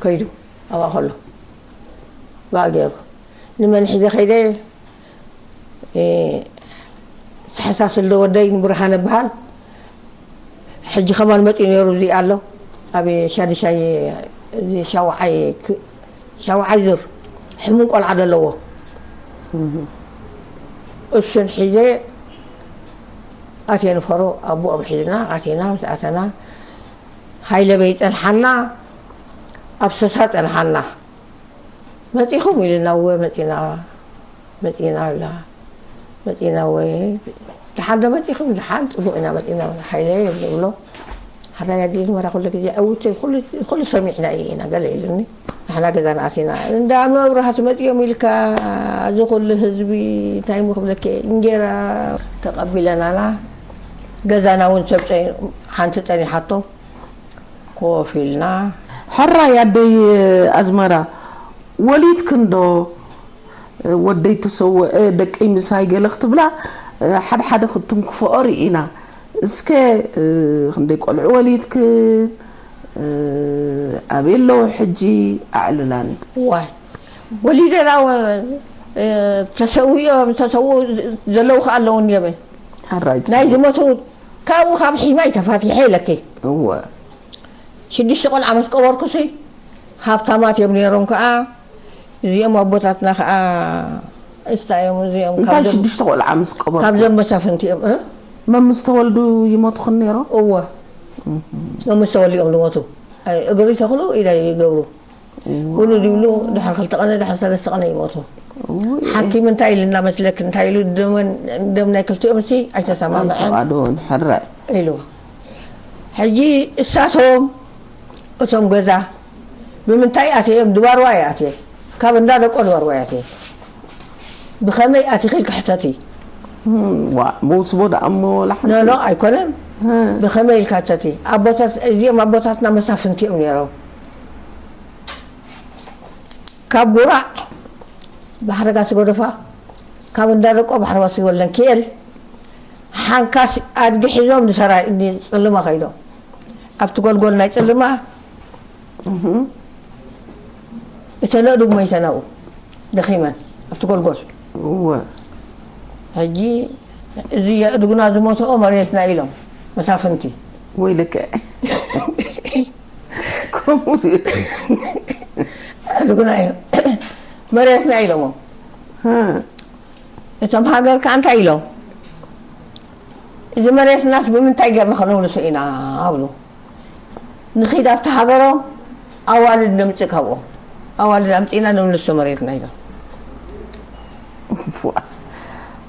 ከይዱ ኣብኣ ከሎ ብኣ ገይሩ ንመን ሒዘ ከይደ ተሓሳስል ዶ ወደይ ንብርሃነ በሃል ሕጂ ከማን መፂኡ ነይሩ እዚ ኣሎ ኣብ ሻድሻይ እዚ ሻውዓይ ሻውዓይ ዙር ሕሙም ቆልዓ ዘለዎ እሱን ሒዘ ኣትየ ንፈሮ ኣቦኦም ሒዝና ኣቴና ምስ ኣተና ሃይለ በይ ፀንሓና ኣብ ሰሳ ፀንሓና መፂኹም ኢልና እወ መፂና መፂና ኢላ መፂና እወ ደሓን ዶ መፂኹም ደሓን ፅቡቅ ኢና መፂና ሃይለ ንብሎ ሓራይ ኣዲኡ ዝመራ ኩሉ ግዜ ዕውት ኩሉ ሰሚዕና እዩ ኢና ገለ ኢሉኒ ንሕና ገዛና ኣቲና እንዳ መብራህቲ መፂኦም ኢልካ እዚ ኩሉ ህዝቢ እንታይ ምክብለኪ እንጌራ ተቀቢለናና ገዛና እውን ሰብ ሓንቲ ፀኒሓቶ ኮፍ ኢልና። ሕራይ ኣደይ ኣዝመራ ወሊድክን ዶ ወደይ ተሰወአ ደቀይ ምሳይ ገለ ክትብላ ሓደ ሓደ ክትንክፈኦ ርኢና እስከ ክንደይ ቆልዑ ወሊድክን ኣበይ ኣለዉ ሕጂ ኣዕልላኒ። ዋይ ወሊደ ዳ ተሰዊኦም ተሰውኡ ዘለዉ ከ ኣለዉ እንድዮም ሕራይ ናይ ዝሞቱ ካብኡ ካብ ሒማይ ተፋቲሐ ኢለኪ እወ ሽዱሽተ ቆልዓ ምስ ቀበርኩሲ ሃብታማት እዮም ነይሮም ከዓ እዚኦም ኣቦታትና ከዓ እስታ እዮም እዚኦም እንታይ ሽዱሽተ ቆልዓ ምስ ቀበርኩ ካብዞም መሳፍንቲ እዮም እ? መምስ ተወልዱ ይሞትኽን ነይሮም እወ መምስ ተወልዱ እዮም ዝሞቱ እግሪ ተኽሉ ኢለ ይገብሩ ውሉድ ይብሉ ድሕሪ ክልተ ቀነ ድሕሪ ሰለስተ ቀነ ይሞቱ ሓኪም እንታይ ኢሉ እናመስለክ እንታይ ኢሉ ደም ናይ ክልቲኦም ሲ ኣይተሰማምዐን ሕራይ ኢሉ ሕጂ እሳቶም እቶም ገዛ ብምንታይ ኣትየ እዮም ድባርዋ እየ ኣትየ ካብ እንዳ ደቆ ድባርዋ እየ ኣትየ ብኸመይ ኣቲኺ ኢልካ ሕተቲ ዋ መውስቦ ደኣ እሞ ላሕሚ ኖ ኖ ኣይኮነን ብኸመይ ኢልካ ሕተቲ ኣቦታት እዚኦም ኣቦታትና መሳፍንቲ እዮም ነይሮም ካብ ጉራዕ ባሕሪ ጋሲ ጎደፋ ካብ እንዳ ደቆ ባሕሪ ዋሲ ወልደንኪኤል ሓንካስ ኣድጊ ሒዞም ንሰራይ ንፅልማ ከይዶም ኣብቲ ጎልጎል ናይ ፅልማ እተን ኣእዱግ መይተን ኣብኡ ደኺመን ኣብቲ ጎልጎል እወ ሕጂ እዚ የእድጉና ዝሞትኦ መሬትና ኢሎም መሳፍንቲ። ወይልከ ከምኡ ድዩ? እድጉና እዩ መሬትና ኢሎሞ። እቶም ሃገር ከ እንታይ ኢሎም? እዚ መሬትናስ ብምንታይ ገርና ከነውልሶ ኢና ኣብሉ። ንኺድ ኣብቲ ሃገሮም ኣዋልድ ነምፅእ ካብኦም ኣዋልድ ኣምፂእና ነውልሶ መሬትና ኢሎም።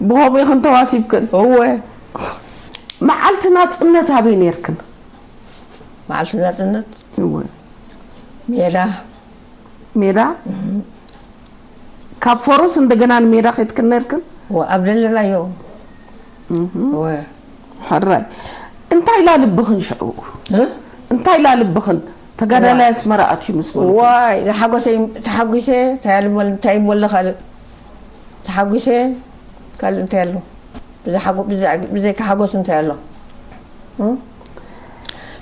ብኸምኡ ኢኽን ተዋሲብክን። እወ። መዓልቲ ናፅነት ኣበይ ነርክን? መዓልቲ ናፅነት እወ። ሜዳ ሜዳ ካብ ፈሩስ እንደገና ንሜዳ ከይትክን ነርክን? ኣብ ዘለናዮ ሕራይ እንታይ ኢላ ልብኽን ሽዑ? እንታይ ኢላ ልብኽን? ተጋዳላይ ኣስመራ ኣትዩ ምስ በሉ ዋይ ንሓጎሰይ ተሓጒሰ እንታይ ይበለ ካልእ ተሓጒሰ ካልእ እንታይ ኣሎ? ብዘይካ ሓጎስ እንታይ ኣሎ?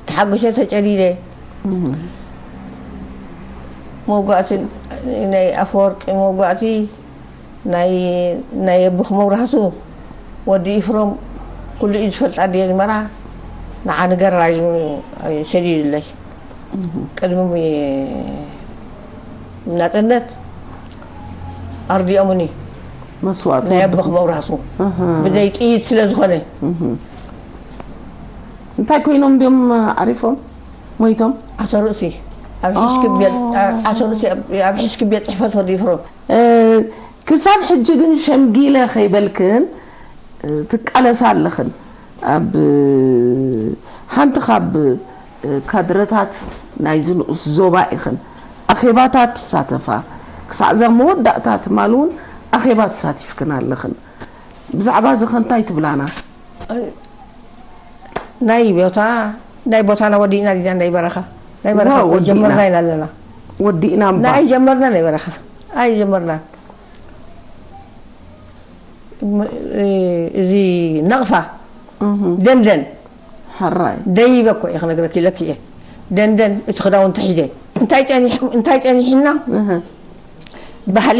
ተሓጒሰ ተጨዲደ መውጋእቲ ናይ ኣፈወርቂ መውጋእቲ ናይ ኣቦኽ መብራህቱ ወዲ ኢፍሮም ኩሉ እዩ ዝፈልጣ ድየ ዝመራ ንዓ ንገራ ኢሉ ሰዲዱለይ ቅድሚ ናፅነት ኣርዲኦምኒ መስዋእቲ ናይ ኣቦኽ መብራህቱ ብዘይ ጥይት ስለ ዝኾነ እንታይ ኮይኖም ድዮም ዓሪፎም ሞይቶም ዓሰርተ ኣብ ሕዝኪ ቤት ዓሰርተ ኣብ ሕዝኪ ቤት ፅሕፈት ወዲፍሮም ክሳብ ሕጂ ግን ሸምጊለ ከይበልክን ትቃለሳ ኣለኽን ኣብ ሓንቲ ካብ ካድረታት ናይዚ ንኡስ ዞባ ኢኽን ኣኼባታት ትሳተፋ ክሳዕ እዛ መወዳእታ ትማል እውን ኣኼባ ተሳቲፍክን ኣለኽን ብዛዕባ እዚ ኸ እንታይ ትብላና ናይ ቦታ ናይ ቦታና ወዲእና ዲና ናይ በረኻ ናይ በረኻ ጀመርና ኢና ኣለና ወዲእና እምባ ናይ ጀመርና ናይ በረኻ ኣይ ጀመርና እዚ ነቕፋ ደንደን ሕራይ ደይበ እኮ እየ ክነግረኪ ኢለኪ እየ ደንደን እቲ ክዳውንቲ ሒዘ እንታይ ጸኒሕና ባህሊ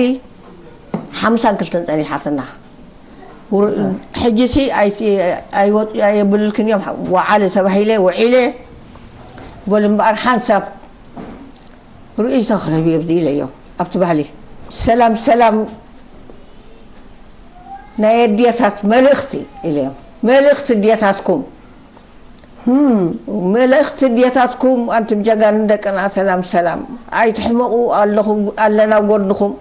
ሓምሳን ክልተን ጸኒሓትና ሕጂ ሲ ኣይወጡ ኣየብልልክን እዮም ወዓለ ተባሂለ ውዒለ በሉ እምበኣር ሓንሳብ ርእይቶ ክህብ እየ ኢለዮም ኣብቲ ባህሊ ሰላም ሰላም ናይ ኣዴታት መልእኽቲ ኢለዮም መልእኽቲ ኣዴታትኩም መልእኽቲ ኣዴታትኩም ኣንቱም ጀጋኑ ደቅና ሰላም ሰላም ኣይትሕመቑ ኣለኹም ኣለና ጎድንኹም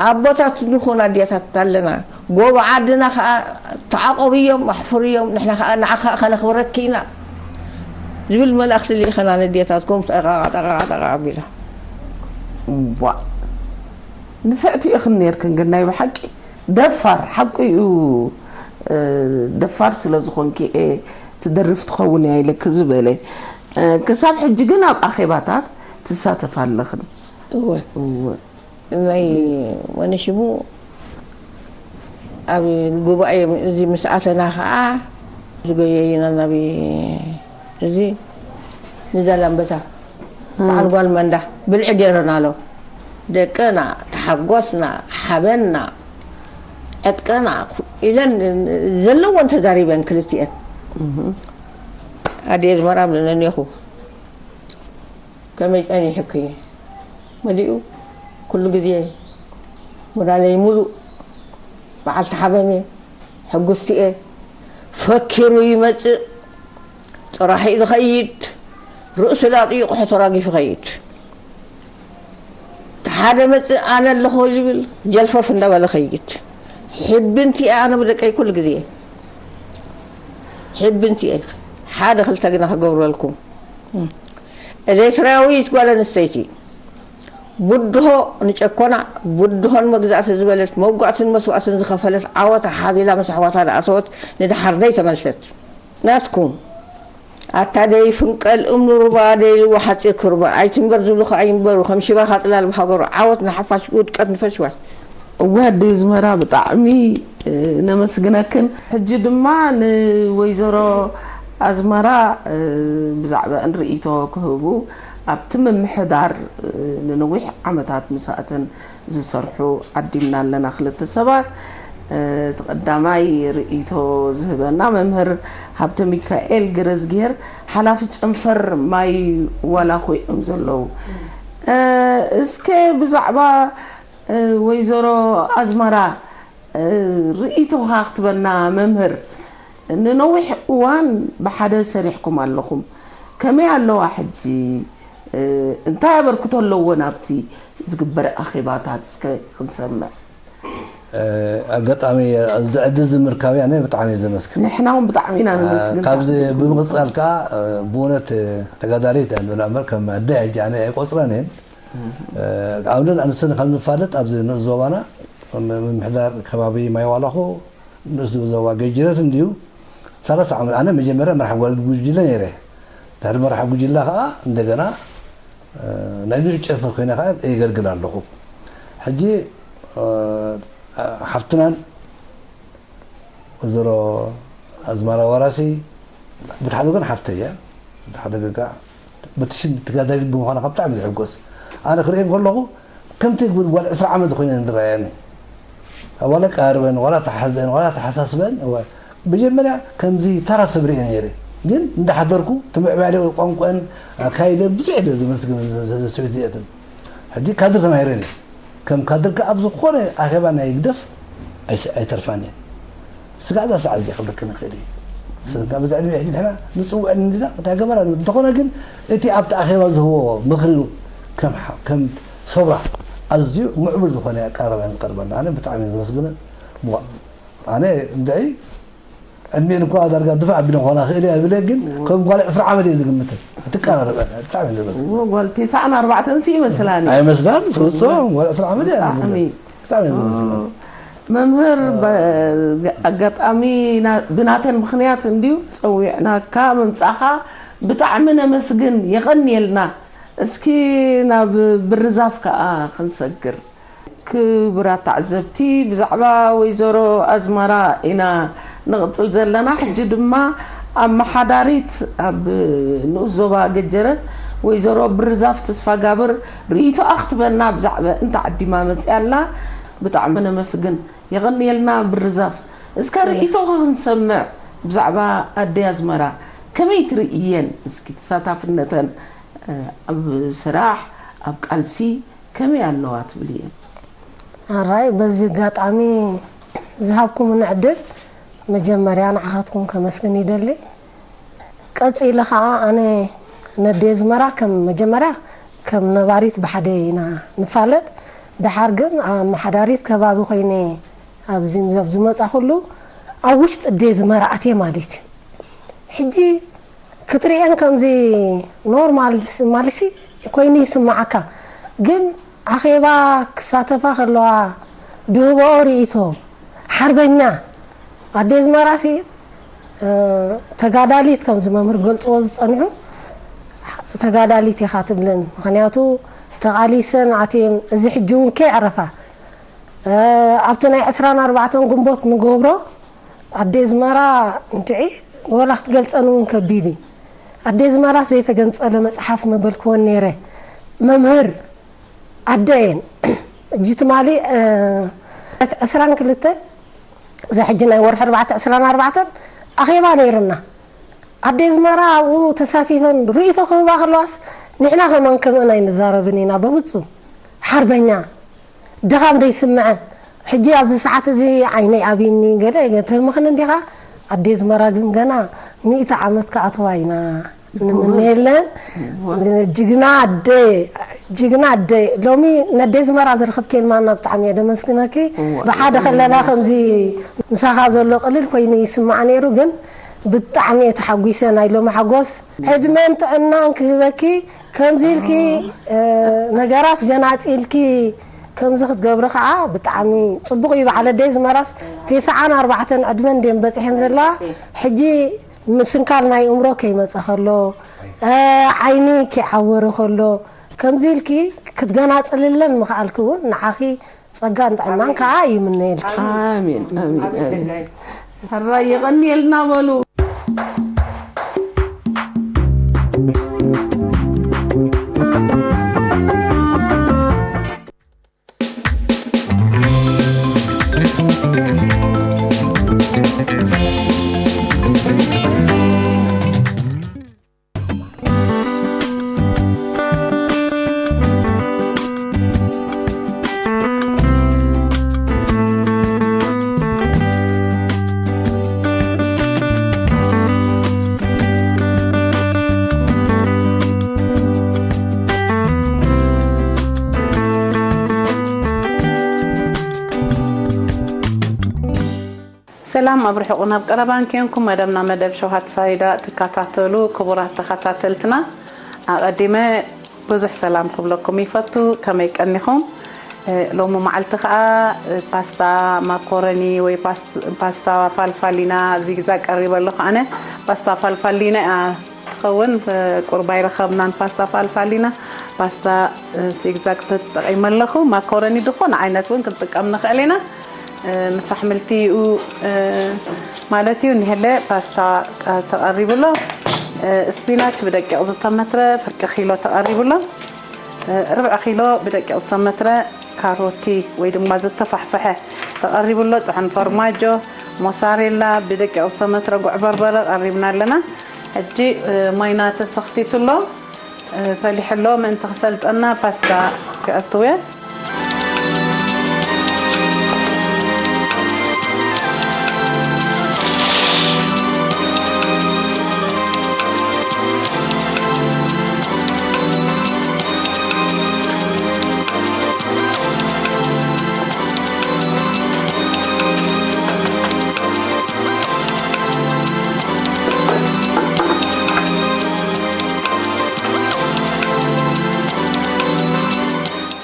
ኣቦታት ንኹን ኣዴታት ኣለና ጎቦ ዓድና ከዓ ተዓቆብዮም ኣሕፍርዮም ንሕና ከዓ ንዓኻ ከነኽብረኪ ኢና ዝብል መልእኽቲ ልኢኸና ነዴታትኩም ጠቓ ጠቓ ጠቓ ኣቢላ ዋ ንፍዕቲ ኢኽን ነርክን ግን ናይ ብሓቂ ደፋር ሓቂ እዩ ደፋር ስለ ዝኾንኪ እየ ትደርፍ ትኸውን እያ ኢለኪ ዝበለ ክሳብ ሕጂ ግን ኣብ ኣኼባታት ትሳተፍ ኣለኽን እወ ናይ ወነሽቡ ኣብ ጉባኤ እዚ ምስ ኣተና ከዓ ዝጎየይና ናብ እዚ ንዛላምበሳ በዓል ጓል መንዳ ብልዒ ገይረናሎ ደቅና ተሓጎስና ሓበንና ዕጥቀና ኢለን ዘለወን ተዛሪበን ክልቲኤን ኣዴ ዝመራ ብለነኒኹ ከመይ ጸኒሕኪ መሊኡ ኩሉ ግዜ ሞራለይ ሙሉእ በዓልቲ ሓበን እየ ሕጉስቲ እየ ፈኪሩ ይመጽእ ጥራሕ እዩ ዝኸይድ ርእሱ ላጥዩ ቁሑ ተራጊፉ ይኸይድ ሓደ መጽእ ኣነ ኣለኹ ይብል ጀልፈፍ እንዳበለ ኸይድ ሕብንቲ እየ ኣነ ብደቀይ ኩሉ ግዜ ሕብንቲ እየ ሓደ ክልተ ግና ክገብረልኩም ኤርትራዊት ጓል ኣንስተይቲ ብድሆ ንጨኮና ብድሆን መግዛእቲ ዝበለት መውጋእትን መስዋእትን ዝኸፈለት ዓወት ሓዚላ ምስ ኣሕዋታ ዝኣተወት ንደሓር ዘይተመልሰት ናትኩም ኣታ ደይ ፍንቀል እምኒ ሩባ ደይ ልዋ ሓፂር ክርባ ኣይትንበር ዝብሉ ከዓ ይንበሩ ከም ሽባ ካፅላል ብሃገሩ ዓወት ንሓፋሽ ውድቀት ንፈሽዋሽ እወ ኣደይ ኣዝመራ ብጣዕሚ ነመስግነክን ሕጂ ድማ ንወይዘሮ ኣዝመራ ብዛዕባኣን ርእይቶ ክህቡ ኣብቲ ምምሕዳር ንነዊሕ ዓመታት ምስኣተን ዝሰርሑ ዓዲምና ኣለና ክልተ ሰባት እቲ ቀዳማይ ርእይቶ ዝህበና መምህር ሃብተ ሚካኤል ገረዝግሄር፣ ሓላፊ ጨንፈር ማይ ዋላኮ እዮም ዘለዉ። እስከ ብዛዕባ ወይዘሮ ኣዝመራ ርእይቶኻ ክትበና መምህር። ንነዊሕ እዋን ብሓደ ሰሪሕኩም ኣለኹም። ከመይ ኣለዋ ሕጂ? እንታይ ኣበርክቶ ኣለዎ ናብቲ ዝግበር ኣኼባታት እስከ ክንሰምዕ። ኣጋጣሚ እዚ ዕድል ዝምርካብ ኣነ ብጣዕሚ እየ ዘመስግን። ንሕና እውን ብጣዕሚ ኢና ነመስግን። ካብዚ ብምቕፃል ከዓ ብእውነት ተጋዳሊት እያ ንብላ እምበር ከም ኣደ ሕጂ ኣነ ኣይቆፅረን እየን። ዓብደል ኣንስን ከም ንፋለጥ ኣብዚ ንኡስ ዞባና ምምሕዳር ከባቢ ማይ ዋላኮ ንኡስ ዞባ ገጅረት እንድዩ ሰላሳ ዓመት ኣነ መጀመርያ መራሕ ጓል ጉጅለ ነይረ። ድሕሪ መራሕ ጉጅላ ከዓ እንደገና ናይ ንኡ ጨፈር ኮይነ ከዓ የገልግል ኣለኹ። ሕጂ ሓፍትናን ወይዘሮ ኣዝመራ ዋራሲ ብትሓደ ግን ሓፍተይ እያ። ብትሓደ ገጋ በቲ ሽም ተጋዳሊት ብምዃና ካብ ብጣዕሚ ዝሕጎስ ኣነ ክርእየን ከለኹ ከምቲ ጓል ዕስራ ዓመት ኮይነን ዝረኣያኒ ዋላ ቀርበን ዋላ ተሓዘን ዋላ ተሓሳስበን መጀመርያ ከምዚ ተራ ሰብ ርእየ ነይረ ግን እንዳሓደርኩ ትምዕባለ ቋንቋን ኣካይደ ብዙሕ ደ ዝመስግን ስዕት እዚአትን ሕጂ ካድር ተማሂረን ከም ካድር ከ ኣብ ዝኾነ ኣኼባ ናይ ግደፍ ኣይተርፋን እየን ስጋዕ እዛ ሰዓት እዚኣ ክብለኪ ንኽእል እየ። ስለዚ ኣብዚ ዕድመ ሕጂ ንሕና ንፅውዐን እንዲና እታ ገበራ ንብል። እንተኾነ ግን እቲ ኣብቲ ኣኼባ ዝህቦ ምኽሪ ከም ከም ሰውራ ኣዝዩ ምዕቡል ዝኾነ ኣቀራርባ እየን ዝቐርበልና። ኣነ ብጣዕሚ እየ ዘመስግነን። ምዋ ኣነ እንድዒ ዕድሜን እኳ ዳርጋ ድፋዕ ኣቢለ ክኾና ክእል እየ ኣይብለ ግን ከም ጓል ዕስራ ዓመት እየ ዝግምተን። ትቀራረበ ብጣዕሚ እየ ዘመስግነን። ጓል ተስዓን ኣርባዕተን ሲ ይመስላኒ። ኣይመስላን ፍጹም ጓል ዕስራ ዓመት እየ ብጣዕሚ ብጣዕሚ እየ ዘመስግነን። መምህር ኣጋጣሚ ብናተን ምኽንያት እንድዩ ጸዊዕናካ ምምጻኻ ብጣዕሚ ነመስግን የቐንየልና። እስኪ ናብ ብርዛፍ ከኣ ክንሰግር። ክቡራት ተዓዘብቲ ብዛዕባ ወይዘሮ ኣዝመራ ኢና ንቕጽል ዘለና። ሕጂ ድማ ኣመሓዳሪት ኣብ ንኡስ ዞባ ገጀረት ወይዘሮ ብርዛፍ ተስፋጋብር ርእይቶኣ ክትበና ብዛዕባ እንተ ዓዲማ መጺኣ ኣላ። ብጣዕሚ ነመስግን። የቐንየልና ብርዛፍ። እስከ ርእይቶኺ ክንሰምዕ ብዛዕባ ኣደይ ኣዝመራ ከመይ ትርእየን? እስኪ ተሳታፍነተን ኣብ ስራሕ ኣብ ቃልሲ ከመይ ኣለዋ ትብሊ እየን? ኣራይ በዚ ኣጋጣሚ ዝሃብኩምኒ ዕድል መጀመርያ ንዓኻትኩም ከመስግን ይደሊ። ቀጺለ ኸዓ ኣነ ነዴ ዝመራ ከም መጀመርያ ከም ነባሪት ብሓደ ኢና ንፋለጥ። ደሓር ግን ኣመሓዳሪት ከባቢ ኮይነ ኣብዚ ኣብ ዝመጻኹሉ ኣብ ውሽጢ ኣዴ ዝመራ ኣትየ ማለት እዩ። ሕጂ ክትርእየን ከምዚ ኖርማል ማለት ኮይኑ ይስምዓካ። ግን ኣኼባ ክሳተፋ ከለዋ ድህብኦ ርእይቶ ሓርበኛ ኣዴ ዝመራሲ ተጋዳሊት ከምዚ መምህር ገልፅዎ ዝፀንሑ ተጋዳሊት ኢኻ ትብለን። ምክንያቱ ተቓሊሰን ኣትየን እዚ ሕጂ እውን ከይዕረፋ ኣብቲ ናይ ዕስራን ኣርባዕተን ግንቦት ንገብሮ ኣዴ ዝመራ እንትዒ ወላ ክትገልፀን እውን ከቢድ እዩ። ኣዴ ዝመራ ዘይተገንፀለ መፅሓፍ መበልክወን ነይረ መምህር ኣደ እየን። ሕጂ ትማሊ ዕስራን ክልተን እዛ ሕጂ ናይ ወርሒ ኣርባዕተ ዕስራን ኣርባዕተን ኣኼባ ነይርና። ኣደ ዝመራ ኣብኡ ተሳቲፈን ርእይቶ ክህባ ከለዋስ ንሕና ከማን ከምአን ኣይንዛረብን ኢና በፍጹም። ሓርበኛ ድኻም ደይስምዐን ሕጂ ኣብዚ ሰዓት እዚ ዓይነይ ኣብይኒ ገለ ተምኽን እንዲኻ ኣዴ ዝመራ ግን ገና ሚእቲ ዓመት ክኣትዋ ኢና ንምነየለን። ጅግና ኣደ ጅግና ኣደ ሎሚ ነዴ ዝመራ ዝረኸብክየን ማና ብጣዕሚ እየ ደመስግነኪ። ብሓደ ከለና ከምዚ ምሳኻ ዘሎ ቅልል ኮይኑ ይስማዕ ነይሩ ግን ብጣዕሚ እየ ተሓጒሰ ናይ ሎሚ ሓጎስ ዕድመን ጥዕናን ክህበኪ ከምዚ ኢልኪ ነገራት ገናፂልኪ ከምዚ ክትገብሪ ከዓ ብጣዕሚ ፅቡቕ እዩ። በዓል ኣደይ ዝመራስ ቴስዓን ኣርባዕተን ዕድመ እንድየን በፂሐን ዘለዋ ሕጂ ምስንካል ናይ እምሮ ከይመፀ ከሎ ዓይኒ ከይዓወረ ከሎ ከምዚ ኢልኪ ክትገናፅልለን ምኽኣልኪ እውን ንዓኺ ፀጋን ጥዕናን ከዓ ይምነየልኪ። ኣሜን ኣሜን ኣሜን። ሕራይ የቐንየልና በሉ። ኣብ ርሑቕ ናብ ቀረባን ኬንኩም መደብና መደብ ሸውሃት ሳይዳ ትከታተሉ ክቡራት ተኸታተልትና፣ ኣቐዲመ ብዙሕ ሰላም ክብለኩም ይፈቱ። ከመይ ቀኒኹም? እ፣ ሎሚ መዓልቲ ከኣ፣ እ፣ ፓስታ ማኮረኒ ወይ ፓስ-፣ ፓስታ ፋልፋሊና ዚግዛግ ቀሪበ ኣለኹ። ኣነ ፓስታ ፋልፋሊና እያ ትኸውን፣ እ፣ ቁርባይ ረኸብናን ፓስታ ፋልፋሊና፣ ፓስታ፣ እ፣ ዚግዛግ ተጠቒመ ኣለኹ። ማኮረኒ ዝኾነ ዓይነት እውን ክንጥቀም ንኽእል ኢና። እ፣ ምስ ኣሕምልቲኡ፣ እ፣ ማለት እዩ። እኒሀለ ፓስታ፣ እ፣ ተቐሪቡ ኣሎ። እ፣ ስፒናች ብደቂቕ ዝተመትረ ፍርቂ ኪሎ ተቐሪቡ ኣሎ። እ፣ ርብዒ ኪሎ ብደቂቕ ዝተመትረ ካሮቲ ወይ ድማ ዝተፋሕፈሐ ተቐሪቡ ኣሎ። ጥሑን ፎርማጆ፣ ሞሳሬላ፣ ብደቂቕ ዝተመትረ ጉዕ በርበረ ቀሪብና ኣለና። ሕጂ፣ እ፣ ማይና ተሰኽቲቱ ኣሎ። እ፣ ፈሊሑ ኣሎ። ምእንቲ ክሰልጠና ፓስታ ክእትው እየ።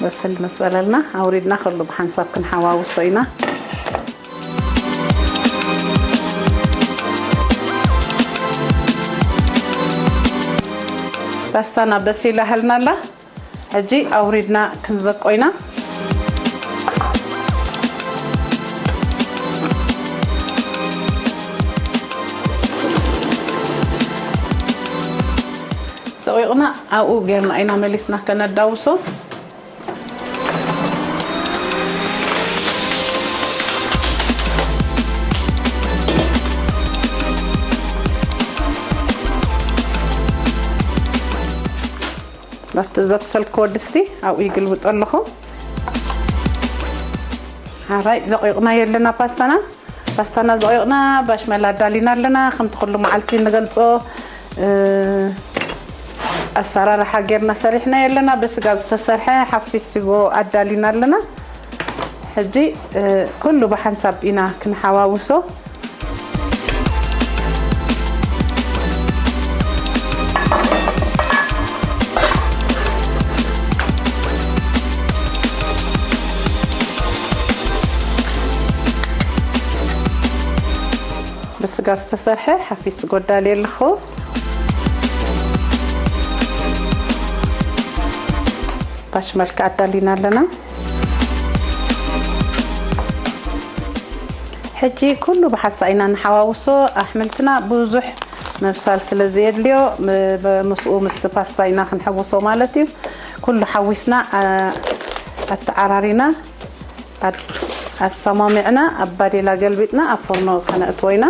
በስል ምስ በለልና ኣውሪድና፣ ኩሉ ብሓንሳብ ክንሓዋውሶ ኢና። ፓስታና በሲላ ሃልና ኣላ። ሕጂ ኣውሪድና ክንዘቆ ኢና። ዘቂቕና ኣብኡ ጌርና ኢና መሊስና ከነዳውሶ። ናብቲ ዘብሰልክዎ ድስቲ ኣብኡ ይግልብጦ ኣለኹ። ሓራይ ዘቂቕና የለና ፓስታና። ፓስታና ዘቂቕና፣ ባሽመላ ኣዳሊና ኣለና። ከምቲ ኩሉ መዓልቲ ንገልጾ፣ እ፣ ኣሰራርሓ ጌርና ሰሪሕና የለና። ብስጋ ዝተሰርሐ ሓፊስ ስጎ ኣዳሊና ኣለና። ሕጂ፣ እ፣ ኩሉ ብሓንሳብ ኢና ክንሓዋውሶ። ብስጋ ዝተሰርሐ ሓፊስ ጎዳሊ ኣለኹ። ባሽመልካ ኣዳሊና ኣለና። ሕጂ ኩሉ ብሓንሳ ኢና ንሓዋውሶ። ኣሕምልትና ብዙሕ ምብሳል ስለ ዘየድልዮ፣ ም-፣ ብ-፣ ምስኡ ምስቲ ፓስታ ኢና ክንሕውሶ ማለት እዩ። ኩሉ ሓዊስና፣ ኣ-፣ ኣተዓራሪና፣ ኣድ-፣ ኣሰማሚዕና፣ ኣብ ባዴላ ገልቢጥና ኣብ ፎርኖ ከነእትዎ ኢና።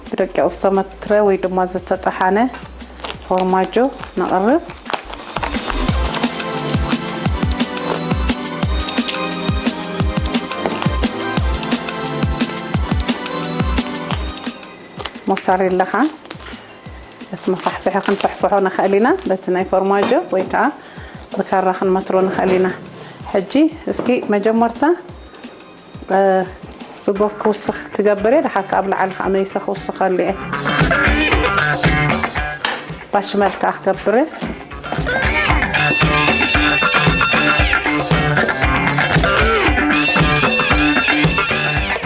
ብደቂቕ ዝተመትረ ወይ ድማ ዝተጠሓነ ፎርማጆ ነቕርብ። ሞሳሬላ ኸዓ እቲ መፋሕፍሒ ክንፍሕፍሖ ንኽእል ኢና። በቲ ናይ ፎርማጆ ወይ ከዓ ብካራ ክንመትሮ ንኽእል ኢና። ሕጂ እስኪ መጀመርታ እ፣ ስጎ ክውስኽ ክገብር እየ፣ ድሓር ከኣ ኣብ ላዕሊ ከኣ መሊሰ ክውስኸሉ እየ። ባሽመል ከኣ ክገብር እየ።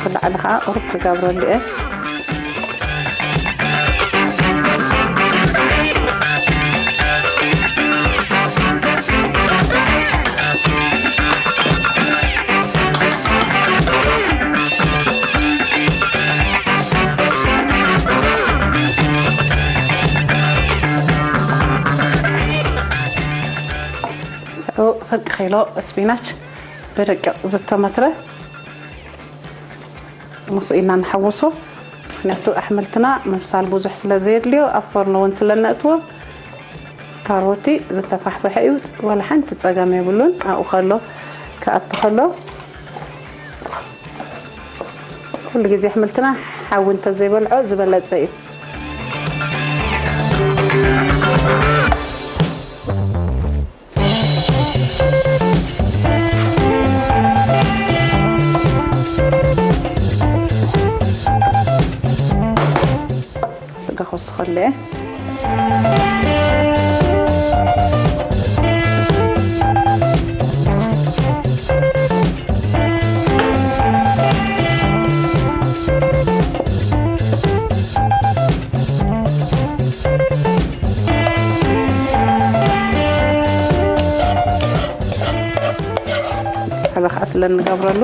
ብላዕሊ ከኣ ቁሩብ ክገብረሉ እየ። ሽዑ ፍርቂ ኪሎ ስፒናች ብደቂቕ ዝተመትረ ምስኡ ኢና ንሓውሶ። ምኽንያቱ ኣሕምልትና ምብሳል ብዙሕ ስለ ዘየድልዮ ኣብ ፎርኖ እውን ስለ ነእትዎ፣ ካሮቲ ዝተፋሕፈሐ እዩ፣ ዋላ ሓንቲ ጸገም የብሉን። ኣብኡ ከሎ ክኣቱ ከሎ ኩሉ ግዜ ኣሕምልትና ሓዊ እንተዘይበልዖ ዝበለጸ እዩ። ስኸለ። ሕበ ከኣ ስለ እንገብረሉ።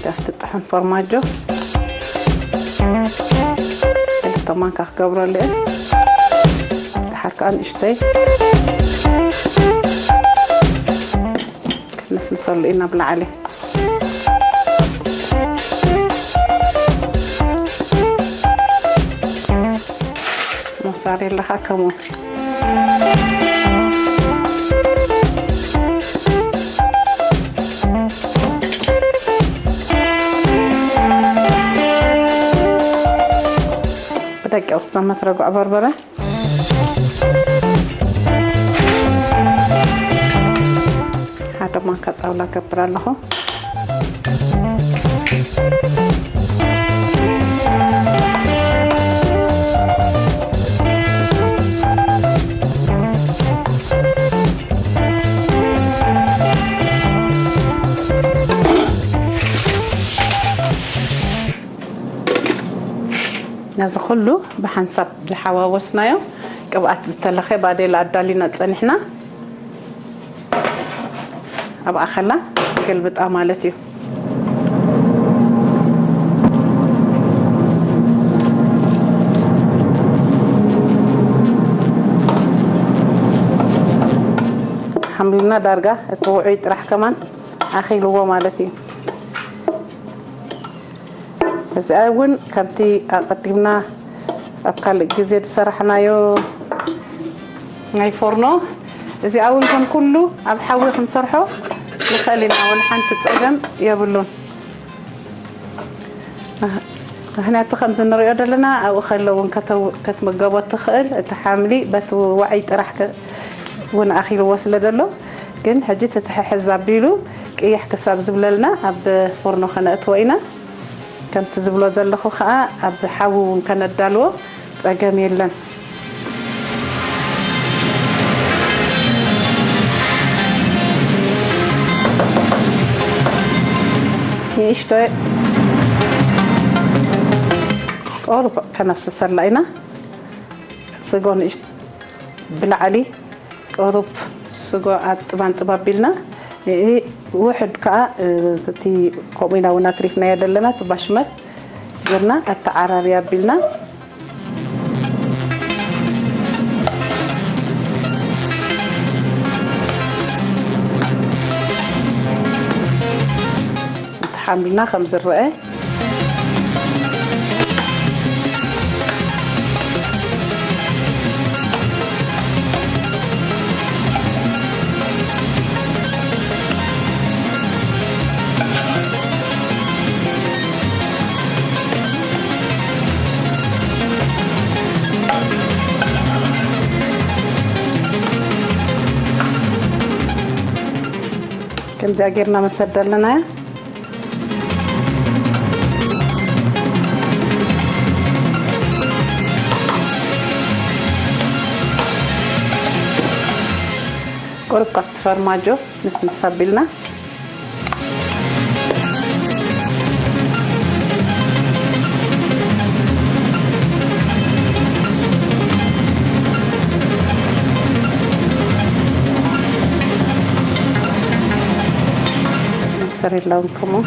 ዳፍ ትጥሕን ፎርማጆ ክልተ ማንካ ክገብረሉ እየ። ድሓር ከዓ ንእሽተይ ክነስንሰሉ ኢና ብላዕሊ። ሞሳሬላ ከዓ ከምኡ። ብደቂቕ ዝተመትረ ጉዕ በርበረ። ሓደ ማንካ ጣውላ ገብር ኣለኹ። ነዚ ኩሉ ብሓንሳብ ዝሓዋወስናዮ ቅብኣት ዝተለኸ ባዴላ ኣዳሊና ጸኒሕና። ኣብኣ ከላ ገልብጣ ማለት እዩ። ሓምልና ዳርጋ እቲ ውዑይ ጥራሕ ከማን ኣኺልዎ ማለት እዩ። እዚኣ እውን ከምቲ ኣቐዲምና ኣብ ካልእ ግዜ ዝሰራሕናዮ ናይ ፎርኖ፣ እዚኣ እውን ከም ኩሉ ኣብ ሓዊ ክንሰርሖ ንኽእል ኢና። ወላ ሓንቲ ጸገም የብሉን። ምኽንያቱ ከምዚ ንሪኦ ዘለና ኣብኡ ከሎ እውን ከተው-፣ ክትምገቦ ትኽእል። እቲ ሓምሊ በቲ ዋዒ ጥራሕ ከ-፣ እውን ኣኺልዎ ስለ ዘሎ፣ ግን ሕጂ ትትሕሕዝ ኣቢሉ ቅይሕ ክሳብ ዝብለልና ኣብ ፎርኖ ከነእትዎ ኢና። ከምቲ ዝብሎ ዘለኹ ኸኣ ኣብ ሓዊ እውን ከነዳልዎ ጸገም የለን። ንእሽቶ ቁሩብ ከነፍስሰላ ኢና። ስጎ ንእሽቶ ብላዕሊ ቁሩብ ስጎ ኣጥባን ጥባ ኣቢልና፣ እ፣ ውሕድ ከኣ፣ እ፣ እቲ ከምኡ ኢና እውን ኣትሪፍናዮ ዘለና፣ እቲ ባሽመት ጌርና ኣተዓራርያ ኣቢልና። ተሓሚልና ከም ዝረአ። ከምዚኣ ጌርና መሰድ ኣለናያ። ቁሩብ ካብቲ ፈርማጆ ንስንስ ኣቢልና። ሞሰሬላ እውን ከምኡ።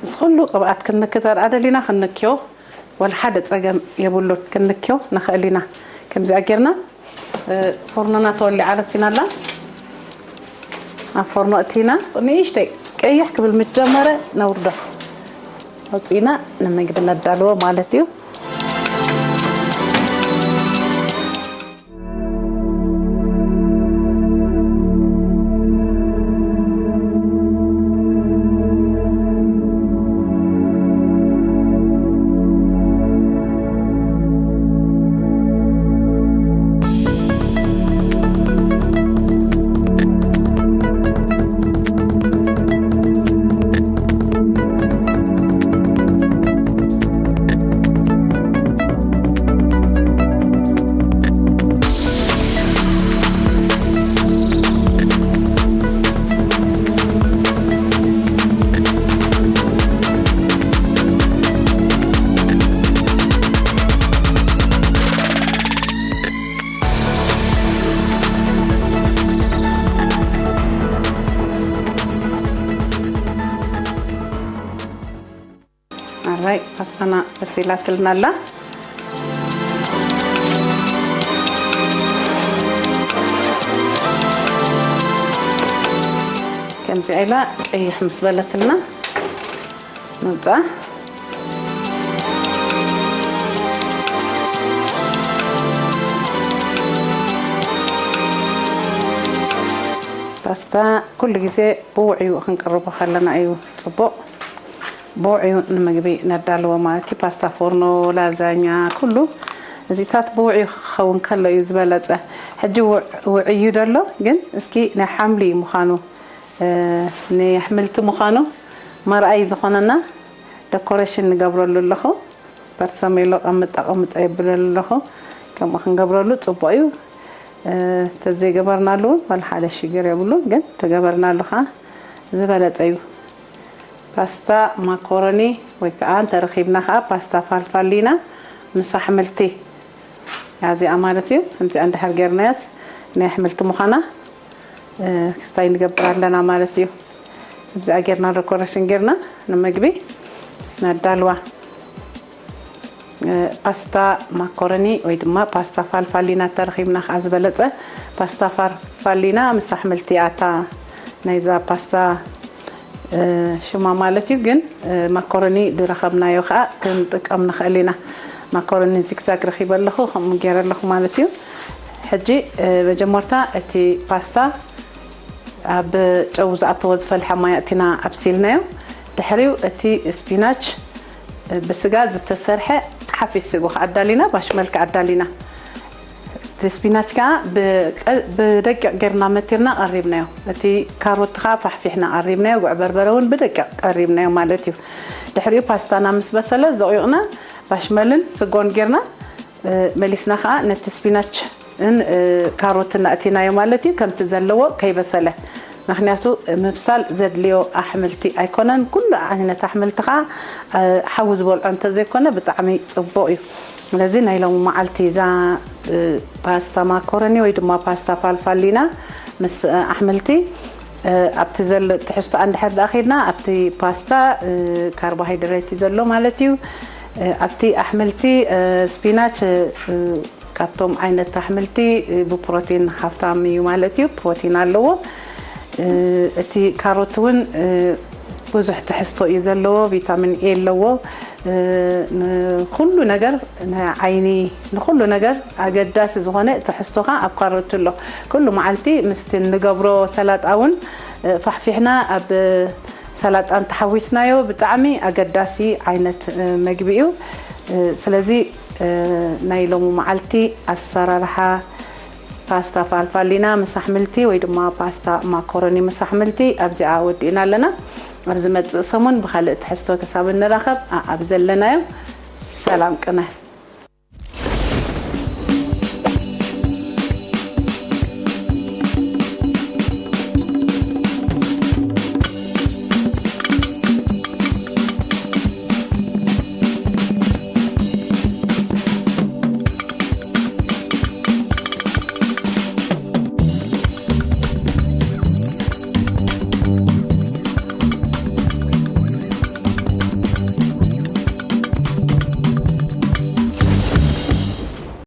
እዚ ኩሉ ቅብኣት ክንክተር ኣደሊና ክንክዮ። ወላ ሓደ ጸገም የብሉን። ክንልክዮ ንኽእል ኢና። ከምዚኣ ጌርና፣ እ፣ ፎርኖና ተወሊዓ ረሲና ኣላ። ኣብ ፎርኖ እቲና ንእሽተይ ቀይሕ ክብል ምስ ጀመረ ነውርዶ። ኣውጺእና ንምግቢ ነዳልዎ ማለት እዩ። ኣና በሲላትልና ኣላ። ከምዚ ኢላ ቀይሕ ምስ በለትልና፣ ነውፃ። ፓስታ ኩሉ ግዜ ብውዕዩ ክንቅርቦ ከለና እዩ ጽቡቕ። ብውዕዩ ንምግቢ ነዳልዎ ማለት እዩ። ፓስታ ፎርኖ፣ ላዛኛ፣ ኩሉ እዚታት ብውዕዩ ክኸውን ከሎ እዩ ዝበለጸ። ሕጂ ውዕ-፣ ውዕዩ ደሎ፣ ግን እስኪ ናይ ሓምሊ ምዃኑ፣ እ፣ ናይ ኣሕምልቲ ምዃኑ መርኣይ ዝኾነና ደኮሬሽን ንገብረሉ ኣለኹ። በርሰሜሎ ቀምጣ ቀምጣ የብለሉ ኣለኹ። ከምኡ ክንገብረሉ ጽቡቕ እዩ። እ፣ ተዘይገበርናሉ እውን ዋላ ሓደ ሽግር የብሉን፣ ግን ተገበርናሉ ኸዓ ዝበለጸ እዩ። ፓስታ ማኮሮኒ ወይ ከዓ እንተረኺብና ኸዓ ፓስታ ፋልፋሊና ምስ ኣሕምልቲ እዚኣ ማለት እዩ። ከምዚኣ እንድሕር ጌርናያስ ናይ ኣሕምልቲ ምዃና፣ እ፣ ክስታይ ንገብር ኣለና ማለት እዩ። ከምዚኣ ጌርና ደኮሬሽን ጌርና ንምግቢ ነዳልዋ። እ፣ ፓስታ ማኮረኒ ወይ ድማ ፓስታ ፋልፋሊና ተረኺብና ከዓ ዝበለጸ። ፓስታ ፋልፋሊና ምስ ኣሕምልቲ ኣታ ናይዛ ፓስታ፣ እ፣ ሽማ ማለት እዩ። ግን፣ እ፣ ማኮረኒ ዝረኸብናዮ ከዓ ክንጥቀም ንኽእል ኢና። ማኮረኒ ዚግዛግ ረኺበ ኣለኹ፣ ከምኡ ገይረ ኣለኹ ማለት እዩ። ሕጂ፣ እ፣ መጀመርታ እቲ ፓስታ ኣብ ጨው ዝኣተዎ ዝፈልሐ ማይ ኣእቲና ኣብሲልናዮ። ድሕሪኡ እቲ ስፒናች ብስጋ ዝተሰርሐ ሓፊስ ስጎ ኣዳሊና፣ ባሽመል ኣዳሊና። እቲ ስፒናች ከዓ ብቀ-፣ ብደቂቕ ጌርና መቲርና ቀሪብናዮ። እቲ ካሮት ከዓ ፋሕፊሕና ቀሪብናዮ። ጉዕ በርበረ እውን ብደቂቕ ቀሪብናዮ ማለት እዩ። ድሕሪኡ ፓስታና ምስ በሰለ ዘቑዩቕና ባሽመልን ስጎን ጌርና፣ እ፣ መሊስና ከዓ ነቲ ስፒናች ን፣ እ፣ ካሮትን ኣእቲናዮ ማለት እዩ። ከምቲ ዘለዎ ከይበሰለ፣ ምኽንያቱ ምብሳል ዘድልዮ ኣሕምልቲ ኣይኮነን። ኩሉ ዓይነት ኣሕምልቲ ከዓ፣ እ፣ ሓዊ ዝበልዖ እንተዘይኮነ ብጣዕሚ ጽቡቕ እዩ። ስለዚ ናይ ሎሚ መዓልቲ እዛ፣ እ፣ ፓስታ ማኮረኒ ወይ ድማ ፓስታ ፋልፋሊና ምስ፣ እ፣ ኣሕምልቲ፣ እ፣ ኣብቲ ዘሎ ትሕዝቶ እንድሕር ደኣ ኸይድና፣ ኣብቲ ፓስታ፣ እ፣ ካርቦሃይድሬት እዩ ዘሎ ማለት እዩ። እ፣ ኣብቲ ኣሕምልቲ፣ እ፣ ስፒናች፣ እ፣ ካብቶም ዓይነት ኣሕምልቲ፣ እ፣ ብፕሮቲን ሃብታም እዩ ማለት እዩ። ፕሮቲን ኣለዎ። እ፣ እቲ ካሮት እውን፣ እ፣ ብዙሕ ትሕዝቶ እዩ ዘለዎ፣ ቪታሚን ኤ ኣለዎ። እ፣ ንኹሉ ነገር፣ ንዓይኒ፣ ንኹሉ ነገር ኣገዳሲ ዝኾነ ትሕዝቶ ኸዓ ኣብ ካሮት ኣሎ። ኩሉ መዓልቲ ምስቲ እንገብሮ ሰላጣ እውን፣ እ፣ ፋሕፊሕና ኣብ ሰላጣ እንተሓዊስናዮ ብጣዕሚ ኣገዳሲ ዓይነት፣ እ፣ መግቢ እዩ። እ፣ ስለዚ፣ እ፣ ናይ ሎሚ መዓልቲ ኣሰራርሓ ፓስታ ፋልፋሊና ምስ ኣሕምልቲ ወይ ድማ ፓስታ ማኮሮኒ ምስ ኣሕምልቲ ኣብዚኣ ወዲእና ኣለና። ኣብ ዝመጽእ ሰሙን ብኻልእ ትሕዝቶ ክሳብ እንራኸብ፣ ኣኣብ ዘለናዮ ሰላም ቅነ።